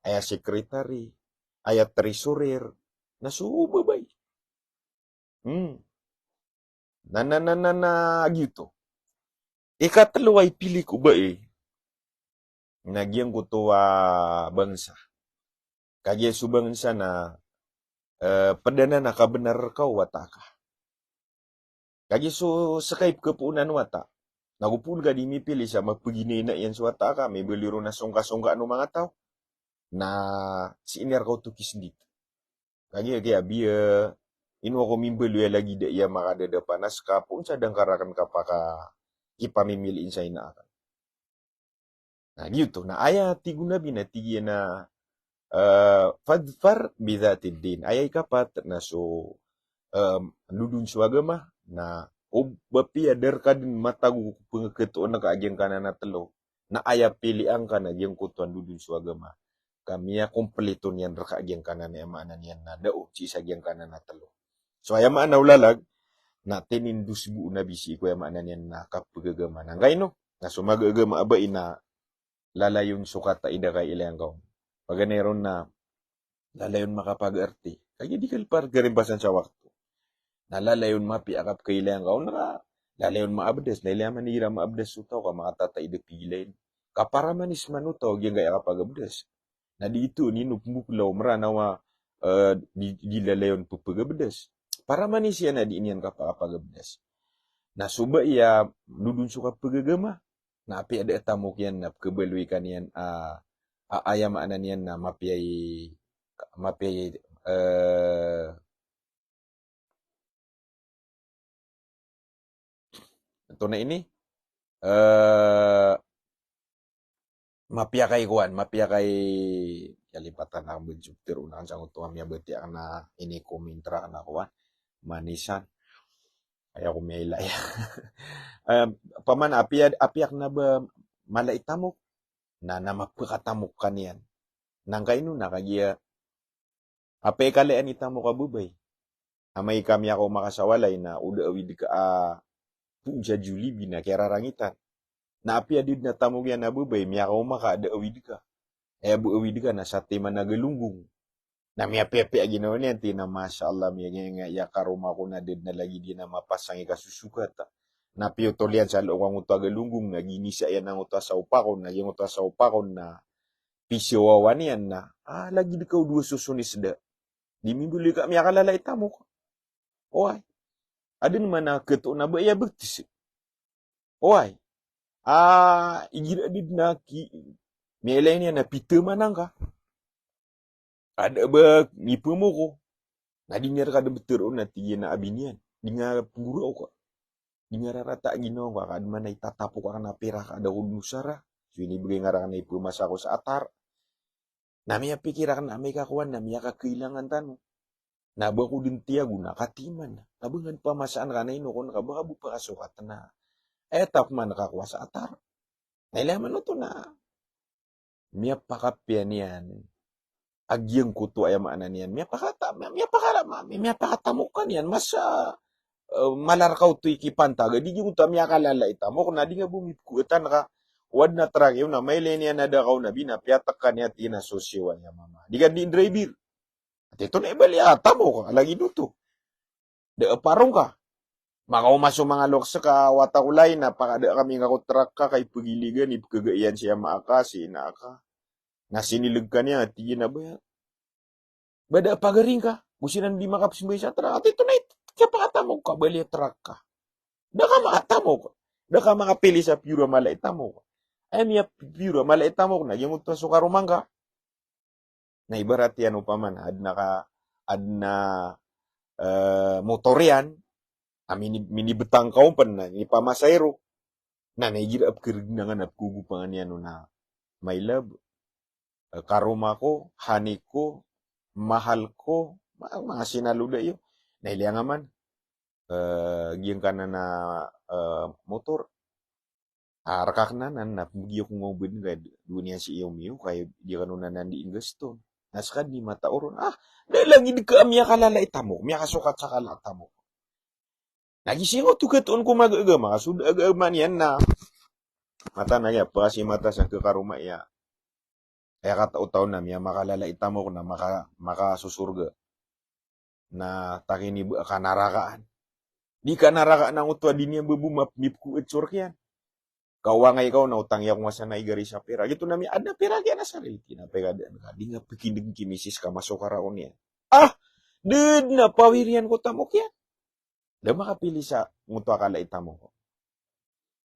Aya sekretary, aya treasurer, na so babay. Hmm. Na, na, na, na, na, giyoto. Ikatlo a ipili ko bai na giyangkoto a bangsa. Kagiya so bangsa na, eh, pd anan a kabnar rka o wata ka. Kagiya so ska i pkapoonan o wata. Na go poon ka di mipili sa mapaginaina iyan so wata ka, mibaloy ron a songkasongkaan o manga taw. Na sii niyan rka oto kisndit. Kagiya, kagiya, biya, ino ako mimbaloy a lagid a iya makadadapanas ka, poon sa da ngka rakn kapaka-, kipamimiliin sa ina akn. Na giyoto, na aya tig o Nabi na tig iyan a, eh, "Fadfar bidhatid din." Aya ikapat na so, eh, ndodon so agama, na o ba piya da rka dn matago ko pngkatoon ka a giyangkanan a tlo. Na aya pilian ka na giyangkoto a ndodon so agama. Ka miyakomplito niyan rka a giyangkanan a aya maana niyan na da o, sii sa giyangkanan a tlo. So aya maana o lalag, na tinindos bo o Nabi sii ko aya maana niyan na kapagagama. Na ngkaino, na so magagama a bai na lalayon so kataid a kailay angka on. Paganay ron na lalayon makapagarti. Kagiya di kalpar karimpasan sa wakto. Na lalayon mapiya a kapkailay angka on ka, lalayon maabdas. Na ilay a man igira maabdas so taw ka makatataid a pigilayin. Ka para manis man o taw, giyangkaya kapagabdas. Na di ito, nino pmbokla o Mranaw a, eh, di, di lalayon pphagabdas. Para manis iyan a di niyan kapa-, kapagabdas. Na so bai a ndodon so kapagagama, na apiya da a tamok iyan na pkhabaloy ka niyan a, a, aya maana niyan na mapiya i, mapiya i, eh, antonaa ini, eh, mapiya ka i kowan, mapiya ka i kalipatan a bnjok tero na sangkoto a miyabatiya akn a ini komintra akn a kowan. Manisan. Aya ko miyailay. Eh, paman apiya, apiya akn a ba mala i tamok. Na, na mapkhakatamok ka niyan. Na ngkaino na kagiya apiya i kalayan i tamok a babay. Amay ka miyakaoma ka sa walay na o da a wid ka a poon sa Jollibee na kiyararangitan. Na apiya di dn a tamok iyan a babay, miyakaoma ka a da a wid ka. Aya bo a wid ka na satiman a galonggong. Na miyapiyapiya a ginawa niyan, tig iyan a, "Masha Allah, miyangingaya karoma ko na da dn a lagid iyan a mapasang i kasosokat." Na piyotol iyan sa look angkoto a galonggong, na ginisa iyan angkoto a sawpak on, na giyangkoto a sawpak on na pisawawan iyan na, "Ah, lagid ka o dowa soson i sda." Di mimbaloy ka miyakalala i tamok. Oway. Adn man a khatoon a ba iya bgtis. Oway. Ah, igira di dn a ki-, miyailay niyan a pithamanan ka. Ada a ba miphamoko. Na di niyan rka dn btharoon a tig iyan a abi niyan. Di nga pnggoraok ka. Di nga rarata a ginawa ngka, ka adn man a itatapok akn a pirak a da ko dn osara. So inibgay nga rakn a iphamasa ko sa atar. Na miyapikir akn a amay ka kowan na miyakakailangan tano. Na ba ko dn tiyago na katiman. Na ba nga dn pamasaan ka na ino kon ka ba ka bo pakasokat na. Aya tap man ka kowa sa atar. Na ilay man oto na miyapakapiya niyan a giyangkoto aya maana niyan. Miyapakata-, miya-, miyapakara-, ma-, miyapakatamokan iyan. Masa, eh, mala rka oto i kipantag a di giyangkoto a miyakalala i tamok na di nga bo mipkowatan ka. Wad na trak iyo na mailay niyan a da ka o nabi na piyatkan iyan a tig iyan a so siyowa niyan mama. Di ka di driver. Ati to na ibali a tamok, lagid oto. Da a parong ka. Makaoma so manga loks ka, wata ko lain a pakada kami nga ko trak ka, ka ipagiligan, ipkagaiyan si ama aka, si ina aka. Na sinileg ka niyan, tig iyan a ba, ba da a pagaring ka, go siran di makapsmbay sa trak. Ati to na it-, kiyapakatamok ka, bali a trak ka. Da ka makatamok. Da ka makapili sa piyora mala i tamok. Aya miyapiyora mala i tamok na giyangkoto a so karoma ngka. Na ibarat iyan opama na adn a ka, adn a, eh, motor iyan, a mini-, minibtang ka on pn na inipamasahe ron. Na, na igira a pkhargnangan a pkhagopangan iyan on na my love, eh, karoma ko, honey ko, mahal ko, ma-, manga sinaloda iyo. Na ilaya ngka man, eh, giyangkanan a, eh, motor. Ah, rk akn anan na pmbgi ako ngka o badn ka, dowa niyan sii iyo miyo, ka di kano anan dii nggaston. Na ska dn i matao ron. Ah, da lagid ka a miyakalala i tamok, miyakasokat sa kala a tamok. Na giya sii ngka oto katoon ko magagama, ka so da agama niyan na. Mataan a giya, pkasimata sa khakaroma iyan. Aya katao-tao na miyamakalala i tamok na maka-, makasosorga. Na takiniba ka narakaan. Di ka narakaan angkoto a di niyan ba bo map-, mipkoet so rk iyan. Ka o angay ka on na otang iyan ko masa na igari sa pirak. Giyoto na miya-, adn a pirak iyan a sarili. Tina pay ka daan ka. Di nga pkindg ki misis ka masokara on iyan. Ah! Da dn a pawir iyan ko tamok iyan. Da makapili sa ngoto a kala i tamok.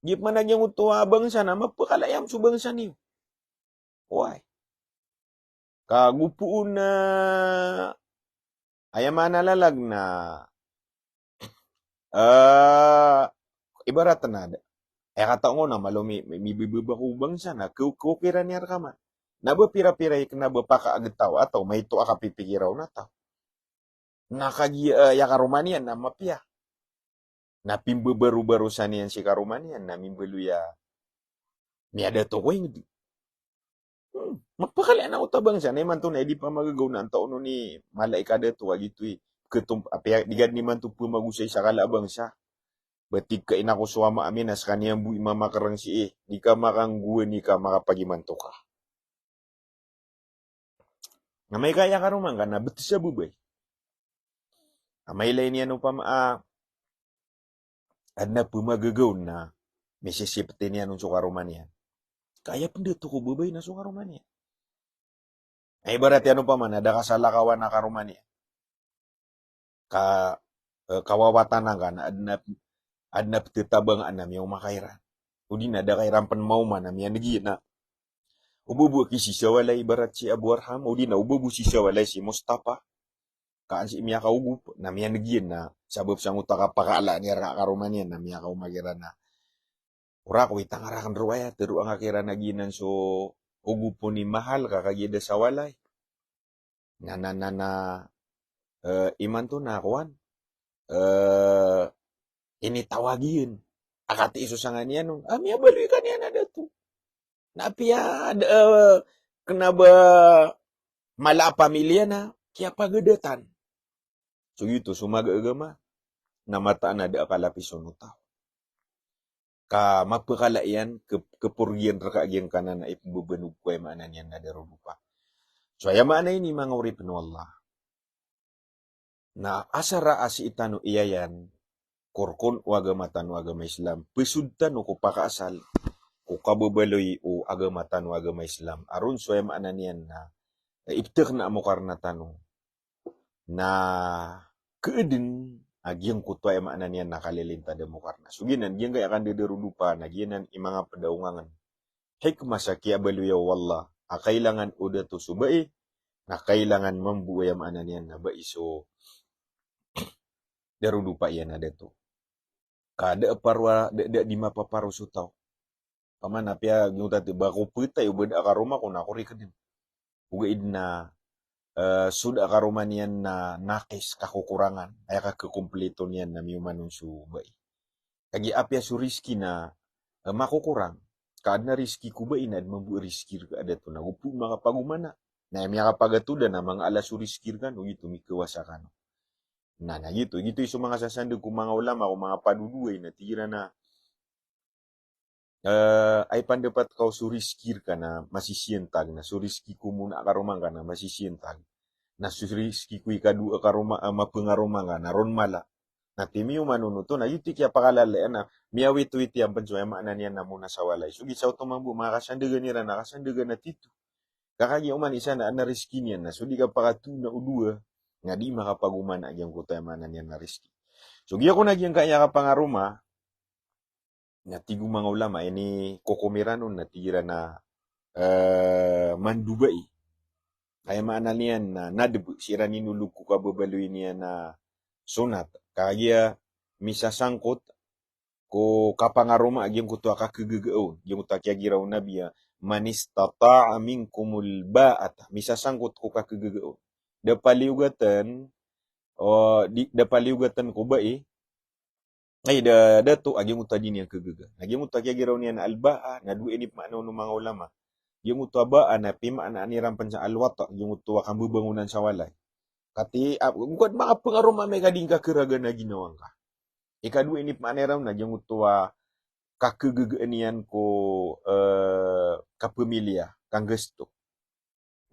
Giya pman a giyangkoto a bangsa na mapakala iyan so bangsa niyo. Oway. Ka gopoon a, aya maana lalag na, eh, ibarat na da. Aya katao ngka on na malo mi-, mi-, mibibaba ko bangsa na, ko-, kokiran iyan rka man. Na ba pira-pira i kna ba pakaagtaw a taw, maito a kapipikira on a taw. Na kagiya, eh, aya karoma niyan na mapiya. Na pimbabaro-baro sa niyan si karoma niyan, na mimbaloy a miyadato ko ingd. Hmm, mapakala iyan angkoto a bangsa, na imanto na di pamagagaw na antaa on i mala i kadato ka giyoto i. Khatom-, apiya, di ka dn imanto pmagosay sa kala a bangsa. Ba tig ka ina ko so ama ami na skaniyan bo i mamakrang sii, di ka makanggowa, di ka makapagimanto ka. Na amay ka aya karoma ngka na bts a babay. Amay ilay niyan opama a, adn a pmagagaw na misisipti niyan on so karoma niyan. Ka aya pndato ko babay na so karoma niyan. Ay, ibarat iyan opama na da ka salakawan a karoma niyan. Ka, eh, kawawatan angka na adn a, adn a ptatabangan a miyaoma ka iran. Odi na da ka iran pn maoma na miyaneg iyan a o ba bo aki sii sa walay ibarat si Abu Arham, odi na o ba bo sii sa walay si Mustafa. Ka an sii miyakaogop, na miyaneg iyan na sabap sa ngoto a kapakala niyan rka a karoma niyan na miyakaoma kiran a. Ora ko itanga rakn rowayat, tharoa ngka kiran a giyanan so ogop o ni mahal ka kagiya da sa walay. Na, na, na, na, eh, imanto na kowan, eh, initawag iyan. A katii so sanga niyan on. A miyabaloy ka niyan a dato. Na apiya da, eh, kna ba mala a pamilya na kiyapagadatan. So giyoto so magagama na mataan a da a kalapis on o taw. Ka mapakala iyan, kep-, keporgiyan rka giyangkanan a ipmbabanog ko aya maana niyan na darodopa. So aya maana ini manga oripn o Allah. Na asar a sii tano iyayan ko rkon o agama tano a agama Islam, psod tano ko pakaasal ko kababaloy o agama tano a agama Islam. Aron so aya maana niyan na, eh, ipthakna mo karna tano. Na keedn a giyangkoto aya maana niyan na kalilintad a mo karna. So giyanan, giyangkaya kandadarodopa na giyanan i manga pd a ongangn. Hikmah sa kiyabaloya o Allah a kailangan o dato so bai, na kailangan mambo aya maana niyan na bai so darodopa iyan a dato. Ka da a parwa, da, da di mapaparo so taw. Paman apiya giyangkoto a ba ko ptay o ba da a karoma ko na ko rikdn. Ogaid na, eh, so da a karoma niyan na nakis, kakokorangan, aya kakhakomplito niyan na miyoman on so bai. Kagiya apiya so rizki na, eh, makokorang, ka adn a rizki ko bai na adn mambo a rizki rka a dato na go pn makapagomana. Na aya miyakapagatoda na manga ala so rizki rkano, giyoto mikawasa kano. Na, na giyoto, giyoto i so manga sasandg ko manga ulama ko manga padodoay na tig iran a, eh, ay pandapat ka o so rizki rka na masisiyantag, na so rizki ko mona a karoma ngka na masisiyantag. Na so rizki ko ikadowa a karoma, eh, mapangaroma ngka na ron mala. Na ti miyoman on oto, na giyoto i kiyapakalalayan na miyawitowit iyan pn so aya maana niyan na mona sa walay. So giya oto mambo manga kasandagan iran na kasandagan a tito. Ka kagiya oman isa na adn a rizki niyan na so di kapakatona o dowa, na di makapagomana giyangkoto aya maana niyan na rizki. So giya kon a giyangkaya a kapangaroma, Na tig o manga ulama, ini kokomiran on na tig iran a, eh, mandubai. Aya maana niyan na nadb, siran inolog ko kababaloy niyan a sonat. Kagiya misasangkot ko kapangaroma a giyangkoto a kakagaga on. Giyangkoto a kiyagiraw o Nabi a, "Man istata'a minkumul ba'ata." Misasangkot ko kakagaga on. Da paliyogaten, o, di, da paliyogaten ko bai, Ay, da, dato, a giyangkoto a di niyan kagaga. Na giyangkoto a kiyagiraw niyan a al-ba'a, na dowa ini pmaana o manga ulama. Giyangkoto a ba'a, na pimaanaan iran pen sa al-wata', giyangkoto a kambabangonan sa walay. Kati, a, ngkoto makapangaroma amay ka di ngka karagan a ginawa ngka. Ikadowa ini pmaana iran na giyangkoto a kakagagaan iyan ko, eh, kapamiliya, kanggasto.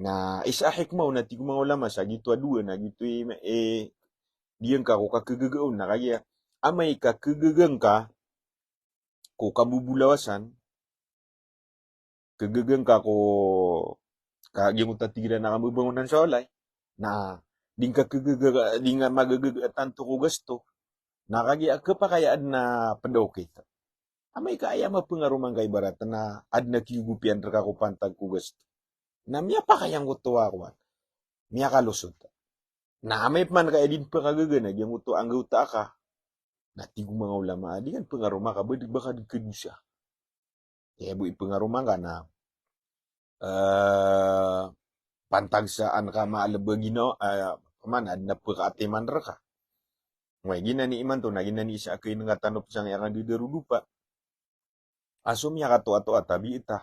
Na isa a hikmah on a tig o manga ulama sa giyoto a dowa na giyoto i, eh, di ngka ko kakagaga on na kagiya amay ka kagaga ngka ko kambobolawasan, kagaga ngka ko, ka giyangkoto a tig iran a kambabangonan sa walay. Na di ngka kagaga, di ngka magagaga tanto ko gasto. Na kagiya kapakay a adn a pd a okit. Amay ka aya mapangaroma ngka ibarat na adn a kiyogopiyan rka ko pantag ko gasto. Na miyapakay angkoto a kowan. Miyakalosod. Na amay pman ka aya di ngka kagaga na giyangkoto a anggawta aka. Na tig o manga ulama a di ngka pangaroma ka ba di, ba ka di kadosa. Aya bo ipangaroma ngka na, eh, pantag sa an ka maaleb a ginawa, eh, man, adn a pkaatiman rka. Oway, giyanan i imanto, na giyanan i isa a kainengatan o psang aya ka di darodopa. A so miyakatoatoa tabiit a.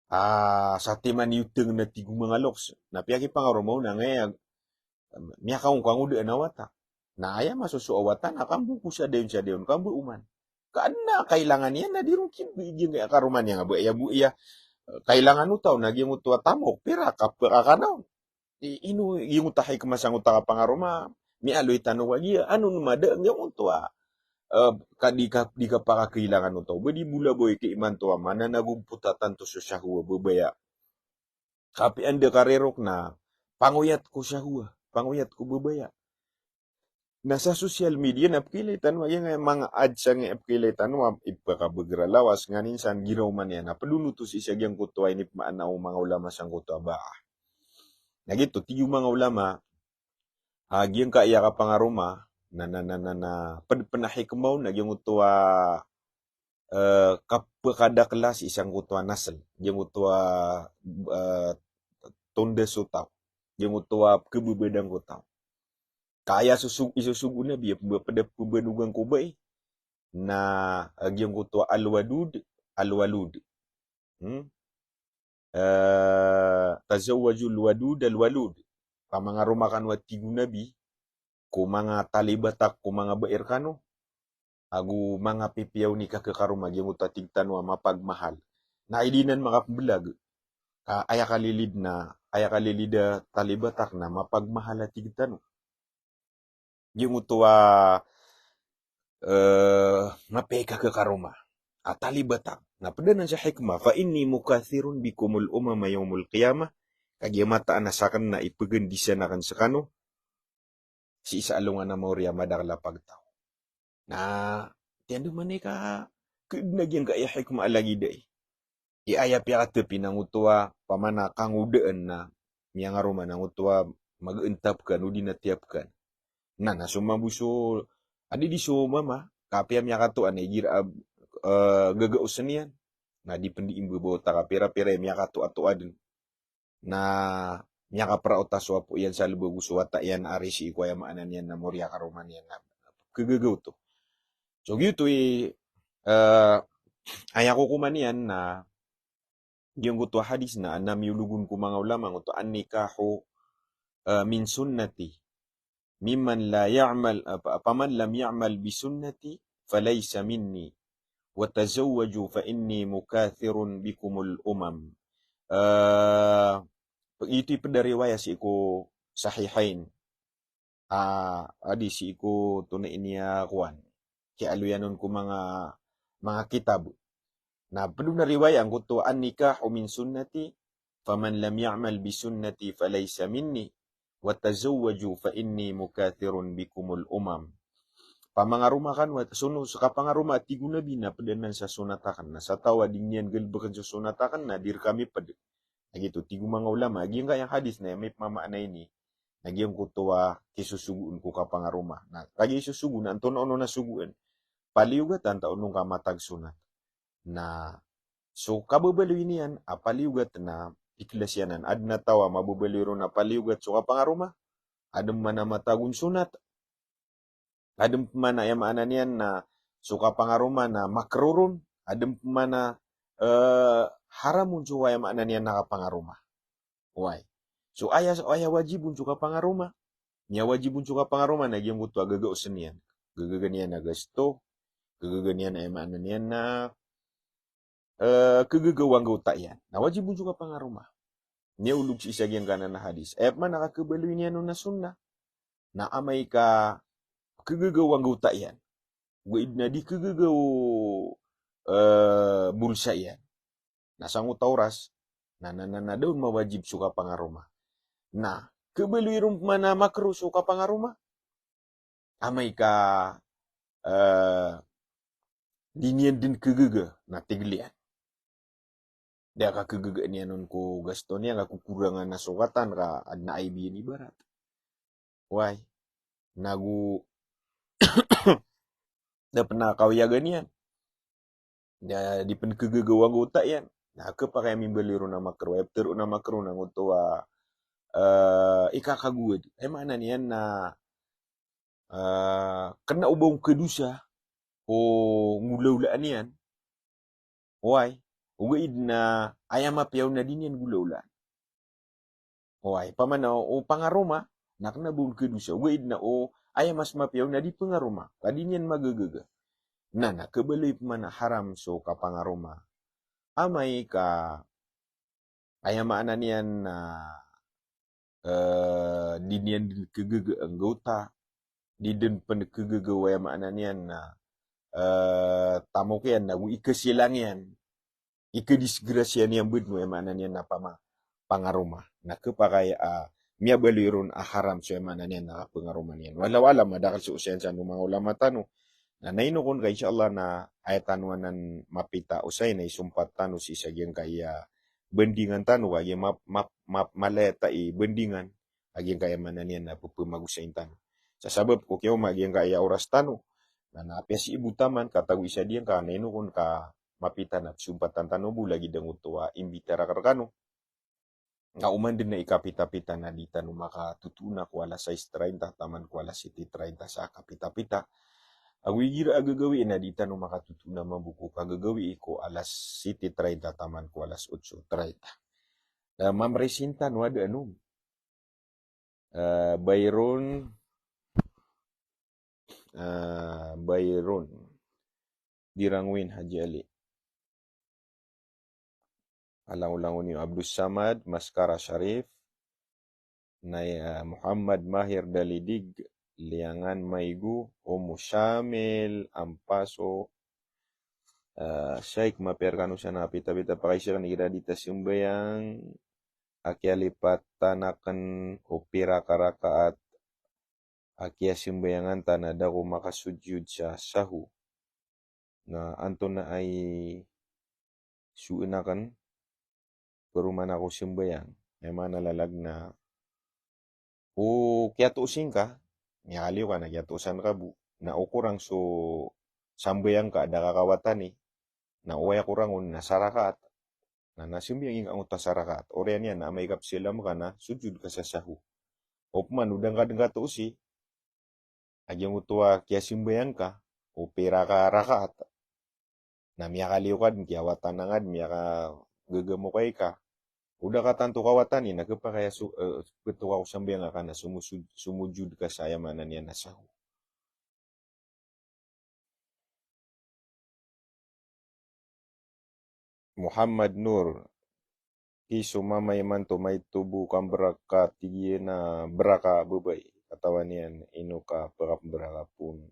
Ah, sa timan i oteng na tig o manga loks. Na piyakipangaroma on a ngaya, miyakaongkang o daan a wata. Na aya masoso a wata na kambo ko sa dayon sa dayon, kambo oman. Ka adn a kailangan iyan na di ron kiyakaroma niyan a ba aya bo iya, eh, kailangan o taw na giyangkoto a tamok, pirak, kapakakanaw. I, ino, giyangkoto a hikmah sangkoto a kapangaroma, miyaaloy tano kagiya, ano no mada, giyangkoto a, eh, ka di ka, di kapakakailangan o taw. Ba di bolaboy ki imanto a mananagompot a tanto so shahwa, babaya. Kapiya anda karirok na, pangoyat ko shahwa, pangoyat ko babaya. Na sa social media na pkhailay tano a giyangkaya manga ads a ngaya pkhailay tano a ipkabagr a lawas, nganin san giraw man iyan a pd on oto sii sa giyangkoto a inipmaana o manga ulama sangkoto a ba'a. Na giyoto, tig o manga ulama, a giyangkaya kapangaroma, na, na, na, na, na, pd pn a hikmah on, na giyangkoto a eh, kapkadakla sii sangkoto a nasl, giyangkoto a, eh, tonda so taw, giyangkoto a pkhababadang ko taw. Ka aya sosog, isosog o Nabi a pmba-, pd a pmbanogan ko bai, na, eh, giyangkoto a al-wadud, al-walud. Hmm? Eh, tazawwajul wadud al-walud. Pamangaroma kano a tig o Nabi, ko manga talibatak, ko manga bai rkano, ago manga pipiya o nika khakaroma giyangkoto a tig tano a mapagmahal. Na aya di nan makapmbalag. Ka aya kalilid na, aya kalilid a talibatak na mapagmahal a tig tano. Giyangkoto a, eh, mapiya i kakhakaroma a talibatak. Na pd anan sa hikmah, "Fa inni mukathirun bikumul umama yawmal qiyamah." Kagiya mataan a sakn na ipgandisan akn skano sii sa alongan a maori a madakl a pagtaw. Na, tiyandoman i ka, kd na giyangkaya hikmah a lagid ai. I aya piyakatapi na ngoto a, pamana kangodaan na, miyangaroma na ngoto a, magaan tapkan, odi na tiyapkan. Na, na so mambo so, adi di so mama, kapiya miyakatoa na igira a, eh, gagaosan iyan. Na di pn di imbabaw ta ka pira-pira i miyakatoatoa dn. Na miyakapraot a so apo iyan sa lbag o so wata iyan a ari sii ko aya maana niyan na mori a karoma niyan na khagaga oto. So giyoto i, eh, aya kokoman iyan na giyangkoto a hadis na, na miyologon ko manga ulama ngoto, "An-nikahu, eh, min sunnati." Mimman la ya'mal, apa, faman lam ya'mal bi sunnati falaysa minni, wa tazawwaju fa inni mukathirun bikumul umam. Eh, ito i pd a riwaya sii ko Sahihain. Ah, adi sii ko tona ini a kowan. Kiyaaloyan on ko manga, manga kitab. Na pd on a riwaya angkoto, "An-nikahu min sunnati, faman lam ya'mal bi sunnati falaysa minni, wa tazawwaju fa inni mukathirun bikumul umam." Pamangaroma kano a, so, so kapangaroma a tig o Nabi na ped anan sa sonat aken. Na sa taw a di niyan galebeken so sonat aken, na di reka miped. Na giyoto, tig o manga ulama, a giyangkaya hadith na aya mipmamaana ini, na giyangkoto a kisosogoon ko kapangaroma. Na kagiya isosogo na antonaa onon a sogoon, paliogat antaa onon ka matag sonat. Na so kababaloy niyan a paliogat na piklas iyan anan. Aden a taw a mababaloy ron a paliogat so kapangaroma, aden pman a matag on sonat. Aden pman a aya maana niyan na so kapangaroma na makro ron, aden pman a, eh, haram on so aya maana niyan na kapangaroma. Oway. So aya, aya wajib on so kapangaroma. Miyawajib on so kapangaroma na giyangkoto a gagaosen iyan. Gagaga niyan a gasto. Gagaga niyan a aya maana niyan na, eh, kegege o anggawta iyan. Na wajib on so kapangaroma. Niyaolog sii sa giyangkanan a hadith. Aya pman a kakebaloy niyan on na sunnah. Na amay ka kegege o anggawta iyan, ogaid na di kegege o, eh, bolsa iyan, na sangkoto a oras na, na, na, na da on mawajib so kapangaroma. Na kebaloy ron pman a makro so kapangaroma amay ka, eh, di niyan den kegege, na tig iyan, da kakegege niyan on ko gasto niyan, ka kokorangan a sokatan ka aden a aib iyan ibarat. Oway. Nago da pn a kawiyagan iyan. Na di pn kegege o anggawta iyan. Na kepakay a mimbaloy ron a makro, aya ptharoon a makro na ngoto a, eh, ikakagowad. Aya maana niyan na, eh, kena o ba on kedosa o ngolawlaan iyan. Oway, ogaid na aya mapiya on na di niyan golawlaan. Oway, pamana o pangaroma, na kena ba on kedosa. Ogaid na o aya mas mapiya on na di pengaroma, ka di niyan magagaga. Na, na kebaloy pman a haram so kapangaroma amay ka aya maana niyan na, eh, di niyan den kegege a anggawta, di den pn kegege o aya maana niyan na, eh, tamok iyan, nago ikesilang iyan, ikedisgrasya niyan bed o aya maana niyan na pama-, pangaroma. Na kepakay a miyabaloy ron a haram so aya maana niyan na kapengaroma niyan. Wallahu a'lam, madakel so osayan san o manga ulama tano. Na, na ino kon ka, insha Allah, na aya tano anan mapita osay na isompat tano sii sa giyangkaya bandingan tano, kagiya map-, map-, map-, malaya ta i bandingan a giyangkaya maana niyan na pepemagosayin tano. Sa sabap ko kiyaoma a giyangkaya oras tano. Na, na apiya sii bo taman, katago isa diyangka, na ino kon ka mapita na pesompatan tano bo lagid angkoto a imbitara ka rekano. Na oman den a ikapitapita na di tano makatotoona ko alas sais treinta taman ko alas siyete treinta sa kapitapita. Ago igira a gagawii na di tano makatotoona mambo ko kagagawii ko alas siyete treinta taman ko alas otso treinta. Eh, mamresin tano a da anom. Eh, Byron, eh, Byron. Dirangwin Haji Ali. Alangolangon iyo Abdus Samad, Maskara Sharif, Naya Muhammad Mahir Dalidig, Liangan Maigo, Omo Shamil, Ampaso, eh, Shaikh, mapiya rekano san a pitapita, pakaiza aken igira di ta sembayang a kiyalipatan aken o pira ka rakaat a kiyasembayangan ta na da ako makasujud sa sahu. Na antonaa i soon aken peroman ako sembayang. Aya maana lalag na o kiyatoos ingka, miyakaliyo ka na kiyatoosan ka bo. Na o korang so sambayang ka a da ka kawatani. Na oway a korang on na sarakaat. Na, na sembayang ingka angkoto a sarakaat. Oriyan iyan na amay ka pesalam ka na sujud ka sa sahu. Opama o da ngka den katoosi a giyangkoto a kiyasembayang ka o pira ka rakaat. Na miyakaliyo ka den, kiyawatan angka den, miyakagagamokay ka. O da ka tanto kawatani na kepakay a so, eh, petoka ko sambayang aken na somo-, sumujud ka sa aya maana niyan na sahu. Muhammad Nur, ki so mama imanto maito bo kambraka, tig iyan a braka bebay. Katawan iyan ino ka pekapembraka pon.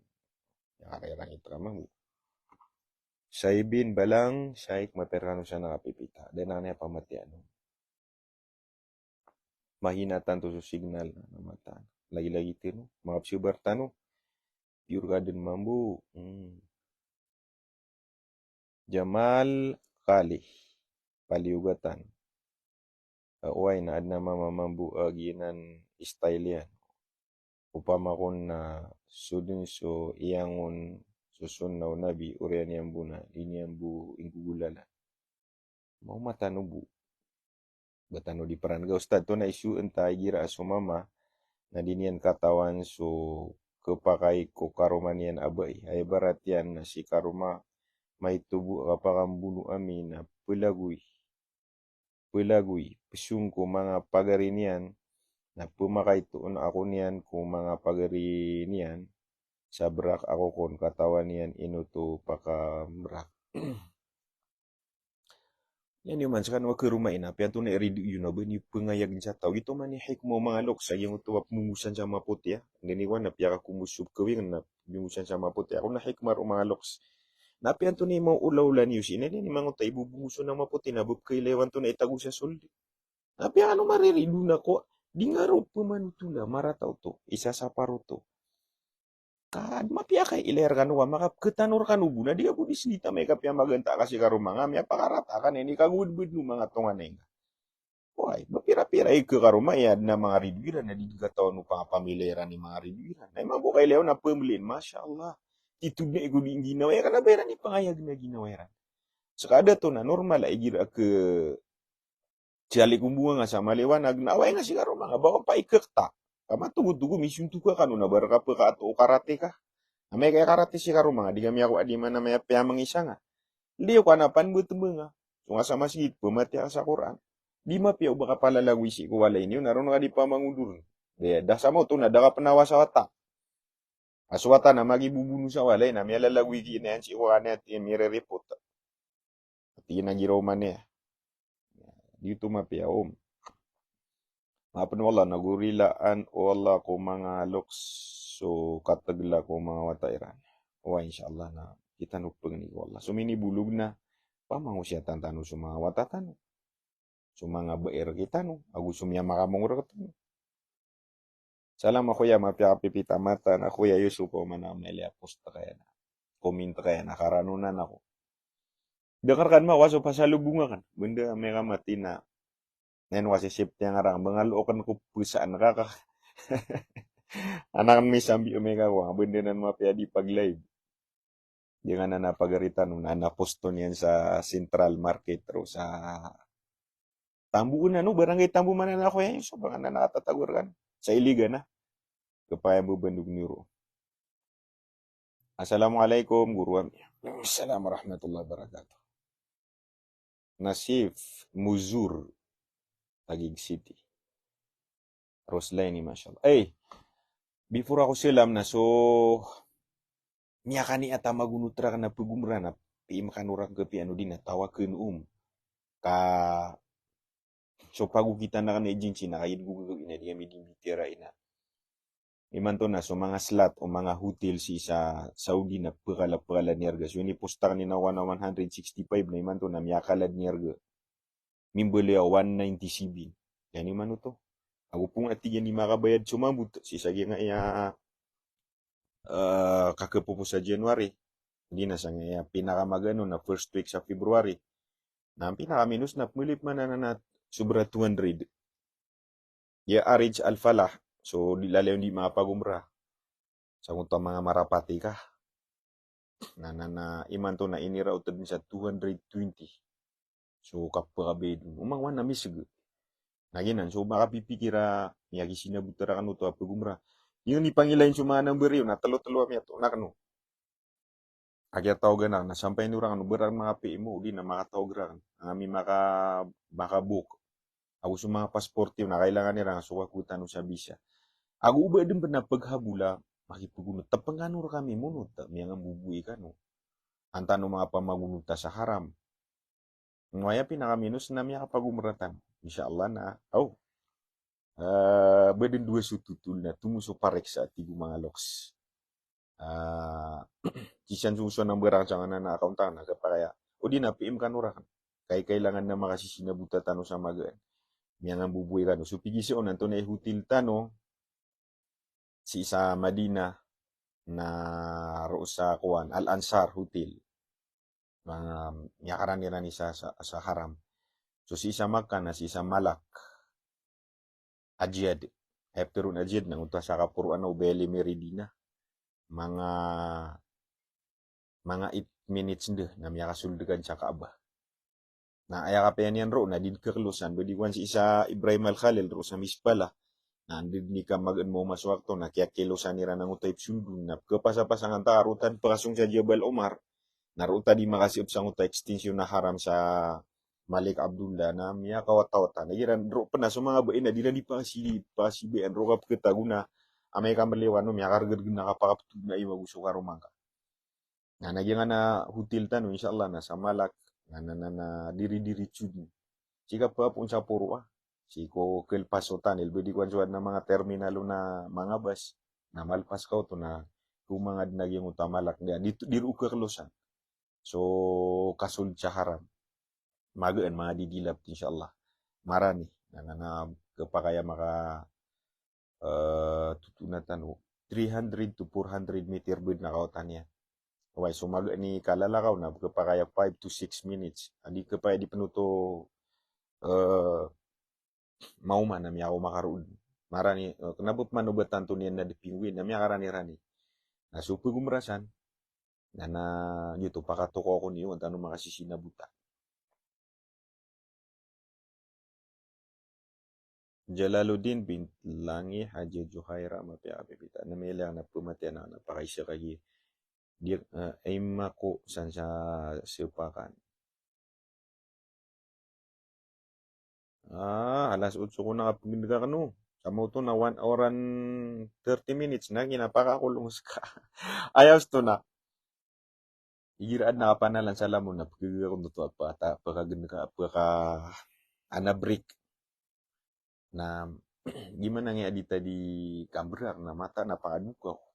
Aya karirangit ka mambo. Saibin Balang, Shaikh, mapiya rekano san a kapipita. Da aken aya pamatiya on. Mahina tanto so signal na mata. Lagilagi tano, makapesabar tano. pure ka den mambo. Hmm. Jamal Khalih, Paliugatan. Oway, na aden a mama mambo a giyanan style iyan. Opama kon na so den so iyangon so sunnah o Nabi, oriyan iyan bo na di niyan bo inggogolalan. Maoma tano bo. Ba tano di peran ka ustad, oto na issue enta igira a so mama na di niyan katawan so kepakay ko karoma niyan a bai. Aya ibarat iyan na si karoma maito bo a kapakambono ami na pelagoy. Pelagoy, pesong ko manga pagari niyan, na pemakaito on ako niyan ko manga pagari niyan, sa berak ako kon katawan iyan ino oto pakamberak. Iyan iyo man, sekano a karoma iyan, apiya antonaa i ridoay on a ba niyo pengayag sa taw. Giyoto man i hikmah o manga loks, sa giyangkoto a pemomosan sa mapoti, a. Anda niyo kowan na piyakakombos so kawing na pemomosan sa mapoti. Ako na hikmah o manga loks. Na apiya antonaa i maolaola niyo sii na, iyan i manga oto a ibobongoso na mapoti na ba pekailayawan antonaa i tago sa soled. Na apiya kano marirido na ko, di nga ro pemanotola, marata oto, isasapar oto. Ka mapiya ka ilay rekano ka, makapeketano rekano bo na di ka bo di selita, amay ka piya maganta ka si karoma nga, miyapakarata ka na ini kagowedwed o manga tonganay nga. Oway, ba pira-pira i kekaroma iyan na manga rido iran na di katawan o pangapamilay iran i manga rido iran. Na imanto ka ilay on na pemeliin, masha Allah. Titho den i ko di ngginawa iyan, ka na ba iran i pangayag na ginawa iran. Sekada oto na normal a igira ke Siyalik o mbonga nga sa maliwanag, na away nga si karoma nga, ba ka paikekta. Ka matogotogo, misontoka kano na ba reka pekaato o karate ka. Amay ka karate si karoma nga, di ka miyakowa di mana maya piyamangisa nga. Liyo ka na pan betembanga. So nga sa masgit, pematiya ka sa Quran. Di mapiya o ba ka palalagoy sii ko walay niyo, na ron ka di pamangondoren. Di, da sa maoto na da ka penawa sa wata. A so wata na magibobono sa walay na miyalalagoy ki ina iyan sii ko kanat iyan mirerepot. Ati ina giraw man iya. Di oto mapiya om. Mapen o Allah, na gorilaan o Allah ko manga loks so kategela ko manga wata iran. Wa insha Allah na kitano pengni ko Allah. So minibolog na pamangosiyatan tano so manga wata tano. So manga bae rektano, ago so miyamakamong rektano. Salam a koya, mapiya a pipita mata na koya Yusuf o mana meli a post kaya na. Comment kaya na karanonan ako. Dengar kan ma, wa so pasalubong aken. Benda mega mati na. Nen wa si sip tiyang arang, bengal oken ko pesaan kaka. Anak mi sambi o mega wa, benda nan mapiya di pag-live. Di nga na napagarita no, na naposto niyan sa Central Market ro sa Tambu na no, barangay Tambu mana na ako yan, so ba nga na nakatatago rekan. Sa Iligan na. Kepaya bebandog niyo ro. Assalamualaikum, guru ami. Assalamualaikum warahmatullahi wabarakatuh. Nasif Muzur, Taguig City. Roslaini, masha Allah. Ay, before ako salam na so, miyakaniat a magonot raken a pegomra na, piim kano raken kapiya ano di na tawaken om. Ka, so pagokitan aken a agency na kaid go gagawin a di kami di mbitiyarai na. Imanto na so manga slot o manga hotel sii sa Saudi na pekala-pekala i arga. So inipost aken ina one, one hundred sixty-five na imanto na miyakala i arga. Mimbaloy a one ninety-seven. Iyan i mano to. Ago pong a tig iyan i makabayad so mambot sii sa giyangkaya, eh, kakepopo sa January. Di na sangkaya pinakamagano na first week sa February. Na pinakaminos na pemilip mana na, na sobra two hundred. Ya Arij Al Falah, so di lalayon di makapagomra. Sangkoto a manga marapati ka. Na, na, na, imanto na iniraot den sa two hundred twenty. So, kapakabed. Omang wan na miseg. Na giyanan, so, makapipikir a, miyakisinabot raken oto a pegomra. Iyan i pangilayin so manga number iyo, na telo-telo a miyatoon aken o. Agiya tawagan aken, na sampay niyo raken o, ba raken makapiim o, di na makatawag raken. Ami maka, makabook. Ago so manga passport iyo na kailangan iran so kakowa tano sa visa. Ago o ba den pen a peghabol a makipegonot, tepen kano rekami monot, miyangamboboy kano. An tano manga pamagonot a sa haram. Aya pinakaminos na miyakapagomra tano. Insha Allah na, aw. Eh, ba den dowa so totol na tomo so pareksa, tig o manga loks. Ah, sii san so, so number aken sangkanan a account aken na kepakay a. O di na piim kano raken. Kay kailangan na makasisinabota tano sa magaan. Miyangamboboy kano. So pegisa on antonaa i hotel tano sii sa Madinah. na roo sa kowan, Al Ansar Hotel. Manga, miyakarani-rani sa, sa, sa Haram. So sii sa Makkah na sii sa Malak Ajyad. Aya ptharoon Ajyad na giyoto a sakaporo ano o Bali Meridina. Manga, manga eight minutes ndo na miyakasold ka sa Kaaba. Na aya kapaya niyan roo na di dn kaklosan, ba di kowan sii sa Ibrahim Al Khalil roo sa Misbala. Na anda dn i kamagaan maoma so wakto na kiyakilosan iran angkoto a ipsondon na pkhapasapasangan ta ka roo ta dn pkhasong sa Jabal Umar. Na roo ta di makasaap sangkoto a extension a Haram sa Malik Abdullah na miyakawatawata. Na igira roo pn a so manga bai na di iran di pakasi, pakasibayaan roo ka pkhatago na amay ka mliyo kano miyakargd na kapakapto na iwago so karoma ngka. Na, na giyangkanan a hotel tano, insha Allah, na sa Malak, na, na, na, na diri-diritso dn. Sii ka phapoon sa poro a, sii ko khalpas o tunnel, ba di kowan so adn a manga terminal on a manga bus, na malpas ka oto na, ko manga dn a giyangkoto a Malak, di, di, di roo kaklosan. So kasold sa Haram. Magaan, manga didilap, insha Allah. Marani. Na, na, na, khapakay a maka, eh, totoon a tano, three hundred to four hundred meter bo dn a kaotan iyan. Oway, so magaan i kalalakaw na khapakay a five to six minutes. Adi khapakay di pn oto, eh, maoma na miyakaoma ka roo dn. Marani, eh, kna ba pman o ba tanto niyan na di pinguin, na miyakarani-rani. Na so pagomrasan, na, na, giyoto, pakatokaw ko niyo, antaa on makasisinabota. Jalaluddin bin Langi, Haja Juhaira, mapiya a pipita. Na mila na pmatiyan na, na pakaisa ka gi. Di, eh, ay mako san sa sepakan. Ah, alas otso ko na kapagndg akn o. Sa maoto na one hour and thirty minutes na, kinapakakolong ska. Aya osto na. Igira adn a kapanalan sa lamon na pkhaga ko oto a pkata, pkhagn ka, pkha, ana break. Na, giyanan i adi ta di kambrak na mata na pakadoka ko.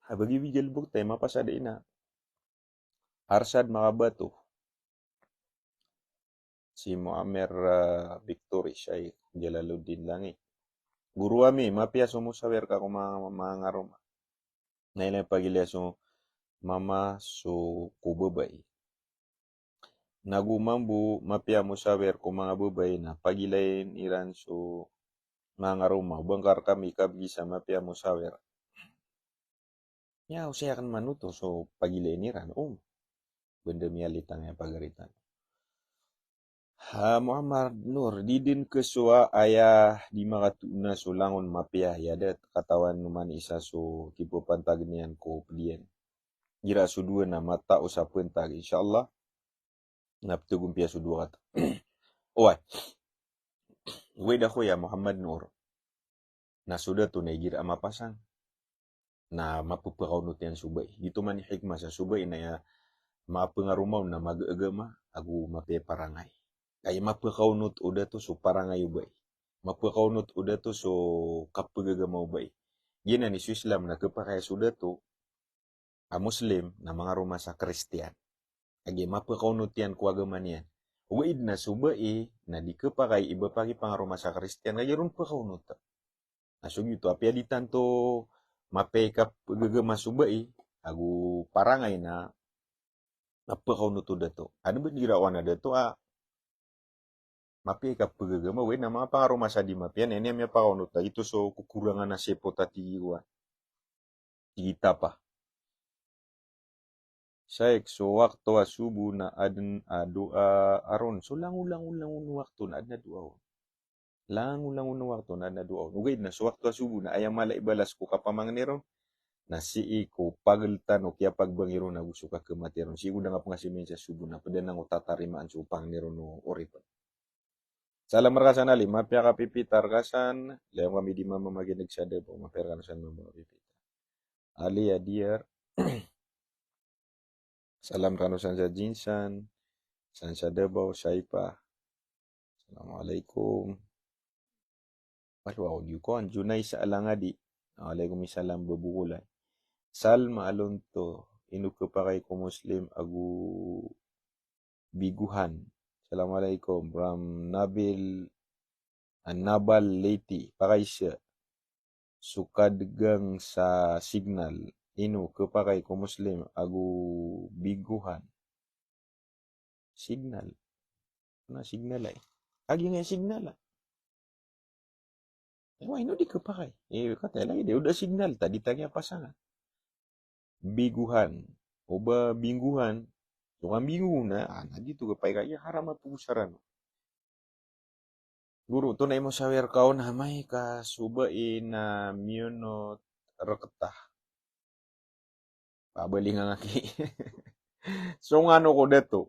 A ba gi bigay lbok tayo, mapasad ina. Arsad Makabato. Si Muammar, ah, Victory, Shaykh Jalaluddin Langi. Guru ami, mapiya so mosawir ka ko ma-, manga ngaroma. Na ilay pagilaya so mama so ko babay. Nago mambo mapiya mosawir ko manga babay na pagilayin iran so manga ngaroma, o ba ngka rkami kabgi sa mapiya mosawir. Aya osay akn man oto so pagilayin iran, o. Banda miyalitang aya pagaritan. Ha, Muhammad Nur, di dn khasowa aya di makatoon a so langon mapiya, aya da, katawan o man isa so kipapantag niyan ko pd iyan. Igira so dowa na matao sa pantag, insha Allah. Na pthago piya so dowa kata. Oway. Oway da ko ya Muhammad Nur. Na so dato na igira a mapasang na mapphakaonot iyan so bai. Giyoto man i hikmah sa so bai na aya mapngaroma on na mag-, agama ago mapiya i parangay. Aya mapphakaonot o dato so parangay o bai. Mapphakaonot o dato so kapagagama o bai. Giyanan i so Islam na khapakay a so dato a Muslim na mangaroma sa Kristiyan. Agi, mapphakaonot iyan ko agama niyan. Ogaid na so bai na di khapakay i ba pakipangaroma sa Kristiyan, kagiya ron phakaonot. Na so giyoto, apiya di tanto mapiya i kapagagama so bai ago parangay na mapphakaonot o dato. Adn ba igira o ana dato a mapiya i kapagagama, oway, na manga pangaroma sa di mapiya, na aya miyapakaonot a giyoto so kokorangan a sipot a tig iyan. Tig i tapa. Shaykh, so wakto a sobo na adn a doa a ron. So langon, langon, langon o wakto na adn a doa on. Langon, langon o wakto na adn a doa on. Ogaid na so wakto a sobo na aya mala i balas ko kapamangni ron na sii ko pagl tano kiyapagbangi ron ago so kakhamati ron. Sii ko da nga pngasimiyan sa sobo na pd anan o tatarimaan so pangni ron o oripn. Salam rka san Ali, mapiya ka pipita rka san, layon kami di mama magineg sa Davao, mapiya rkano san mama ka pipita. Ali Adiar. Salam rkano san sa Jinsan, san sa Davao, Saipa. Assalamualaikum. Wal, wow, di ko an Junay sa Alangadi. Waalaikumsalam, Babukulay. Salma Alonto, ino khapakay ko Muslim ago Biguhan. Assalamualaikum. From Nabil Anabal liti, pakaiza. So kadgang sa signal, ino khapakay ko Muslim ago binggohan? Signal. Na signal ay. Agi nga signal a. Ay, wa ino di khapakay. Eh, kataya lagi di, o da signal, ta di tagi a pasangan. Binggohan. O ba binggohan. So kan binggohan, ah, na di to khapakay kaya haram a pagosara no. Guru, tonaa i masawir ka on amay ka so bai na miyonot rkt a. Pabalingan aki. So ngano ko dato.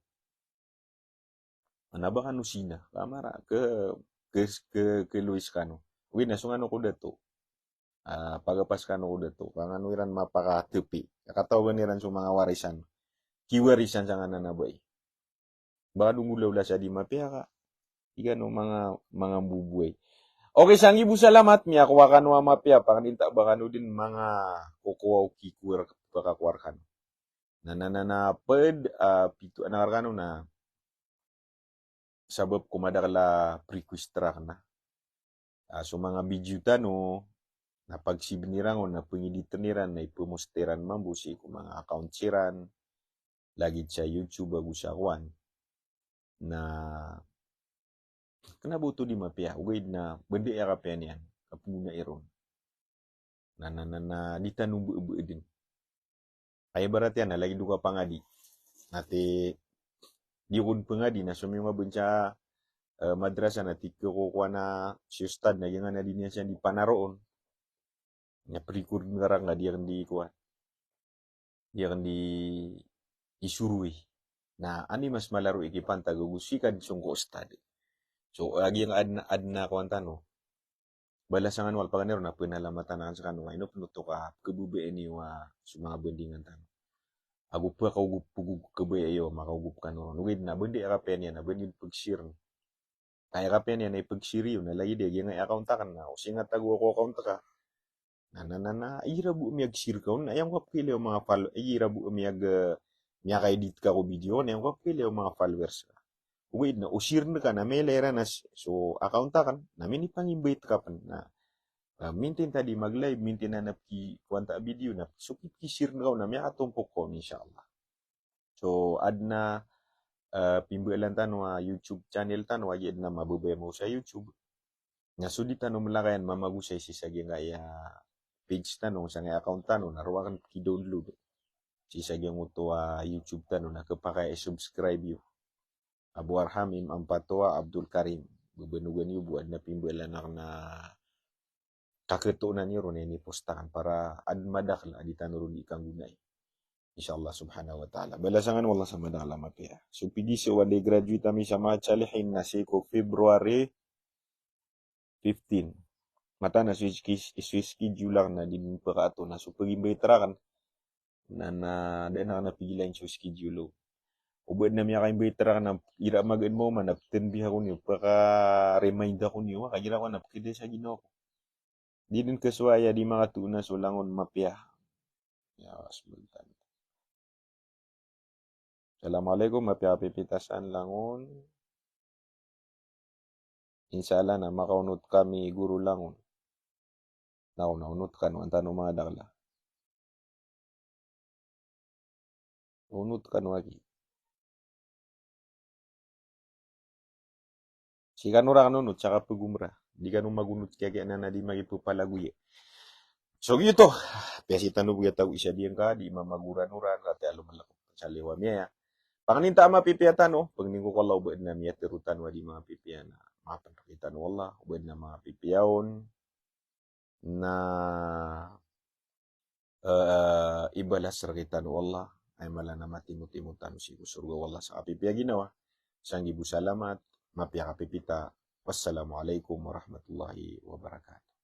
Ana ba kano sina. Kamara ke, ke, ke, ke Luis kano. Wina, so ngano ko dato. Ah, pagapas kano ko dato. Kangano iran mapakatepi. Kataw ba niran so manga warisan. Kiwarisan sa nganan a bai. Baka dong golaola sa di mapiya ka. Ika no manga, manga bubuay. Okay, sanggibo salamat, miyakowa kano a mapiya, pangninta ba kano dn manga kokowa o kikowar, pakakowa rkano. Na, na, na, na, pd, ah, pito anak rkano na sabap ko madakl a request rakn na. Ah, so manga video tano, na pagsibn iran on, na pangiditn iran, na ipomost iran mambo sii ko manga account siran, lagid sa YouTube ago sa kowan. Na kna ba oto di mapiya, ogaid na bnda aya kapiya niyan, kapnggonai ron. Na, na, na, na, di tano mbeebee dn. Aya ibarat iyan na lagid o kapangadi. Na ti, di kon pangadi na somiyong a bn sa, eh, madrasa na ti ko, kowan a si ustad na giyangkanan a di niyan siyan di panaroon. Na pre-record ngka rakn a di akn di kowan. Di akn di isoroi. Na ani mas malaro i kipantag ago sii ka di song ko ustad. So, agi nga adn a, adn a kowan tano. Balasan kano, alpagan iron a pnalamatan akn skano, ino pn oto ka pkhababayai niyo a so manga bandingan tano. Ago pkhaogop, pkhaogop, kabaya iyo, makaogop kano ron. Ogaid na bnda aya kapiya niyan, na bnda pag-share. Ka aya kapiya niyan na ipag-share iyo, na lagid iyan, giyangkai account akn na, o singat ago ako account ka. Na, na, na, na, igira bo miyag-share ka on, na aya ngka pkhailay o manga follow-, igira bo miyag, eh, miyaka-edit ka ko video, na aya ngka pkhailay o manga followers ka. Ogaid na, o share ngka na mailay iran a s-, so account akn, na minipang-invite ka pn, na, ah, mintin ta di mag-live, mintin a na pki, kowan ta a video, na so pki-share ngka on, na miyakatompok ka on, insha Allah. So, adn a, eh, pimbaalan tano a YouTube channel tano, agi adn a mababaya mambo sa YouTube. Na so di tano mlakayan mamagosay sii sa giyangkaya page tano, sangkai account tano, na roo akn pki-download. Sii sa giyangkoto a YouTube tano, na khapakay i-subscribe iyo. Abu Arhamim, Ampatoa, Abdul Karim. Babanogan iyo bo, adn a pimbaalan akn a kakatoon iyo ron a ini-post akn para adn madakl a di tano ron di kanggonai. Insha Allah subhanahu wa ta'ala. Balasan kano o Allah sa madakl a mapiya. So pd so one day graduate ami sa manga Salihin na sii ko February fifteen. Mataan a so ski-, so schedule akn na di pkaato na so pag-invite rakn. Na, na, da akn a pigilan so schedule. O ba adn a miyaka-invite rakn na igira magaan mambo man na ptanbih ako niyo, paka-remind ako niyo, ka igira ako na pkada sa ginawa ko. Di dn kasowa aya di makatoon a so langon mapiya. Ya, sebentar. Assalamualaikum, mapiya a pipitasan langon. Insha Allah na makaonot kami guro langon. Na, na onot kano, antaa no manga dakl a. Onot kano aki. Sii kano rakn onot sa kapagomra. Di kano magonot kiyakiya na di makipapalagoy. So giyoto. Piyasi tano bo giyataw isa di ngka, di mamagoran oran, kati alo malak sa liwa miyaya. Pangninta a mapipiya tano, pangnin ko ko Allah o ba adn a miyatharo tano a di mapipiya na maapn rkitano o Allah, o ba adn a mapipiya on. Na, eh, ibalas rkitano o Allah, aya mala na matimotimo tano sii ko sorga o Allah sa kapipiya a ginawa. Sanggibo salamat, mapiya a kapipita. Wassalamualaikum warahmatullahi wabarakatuh.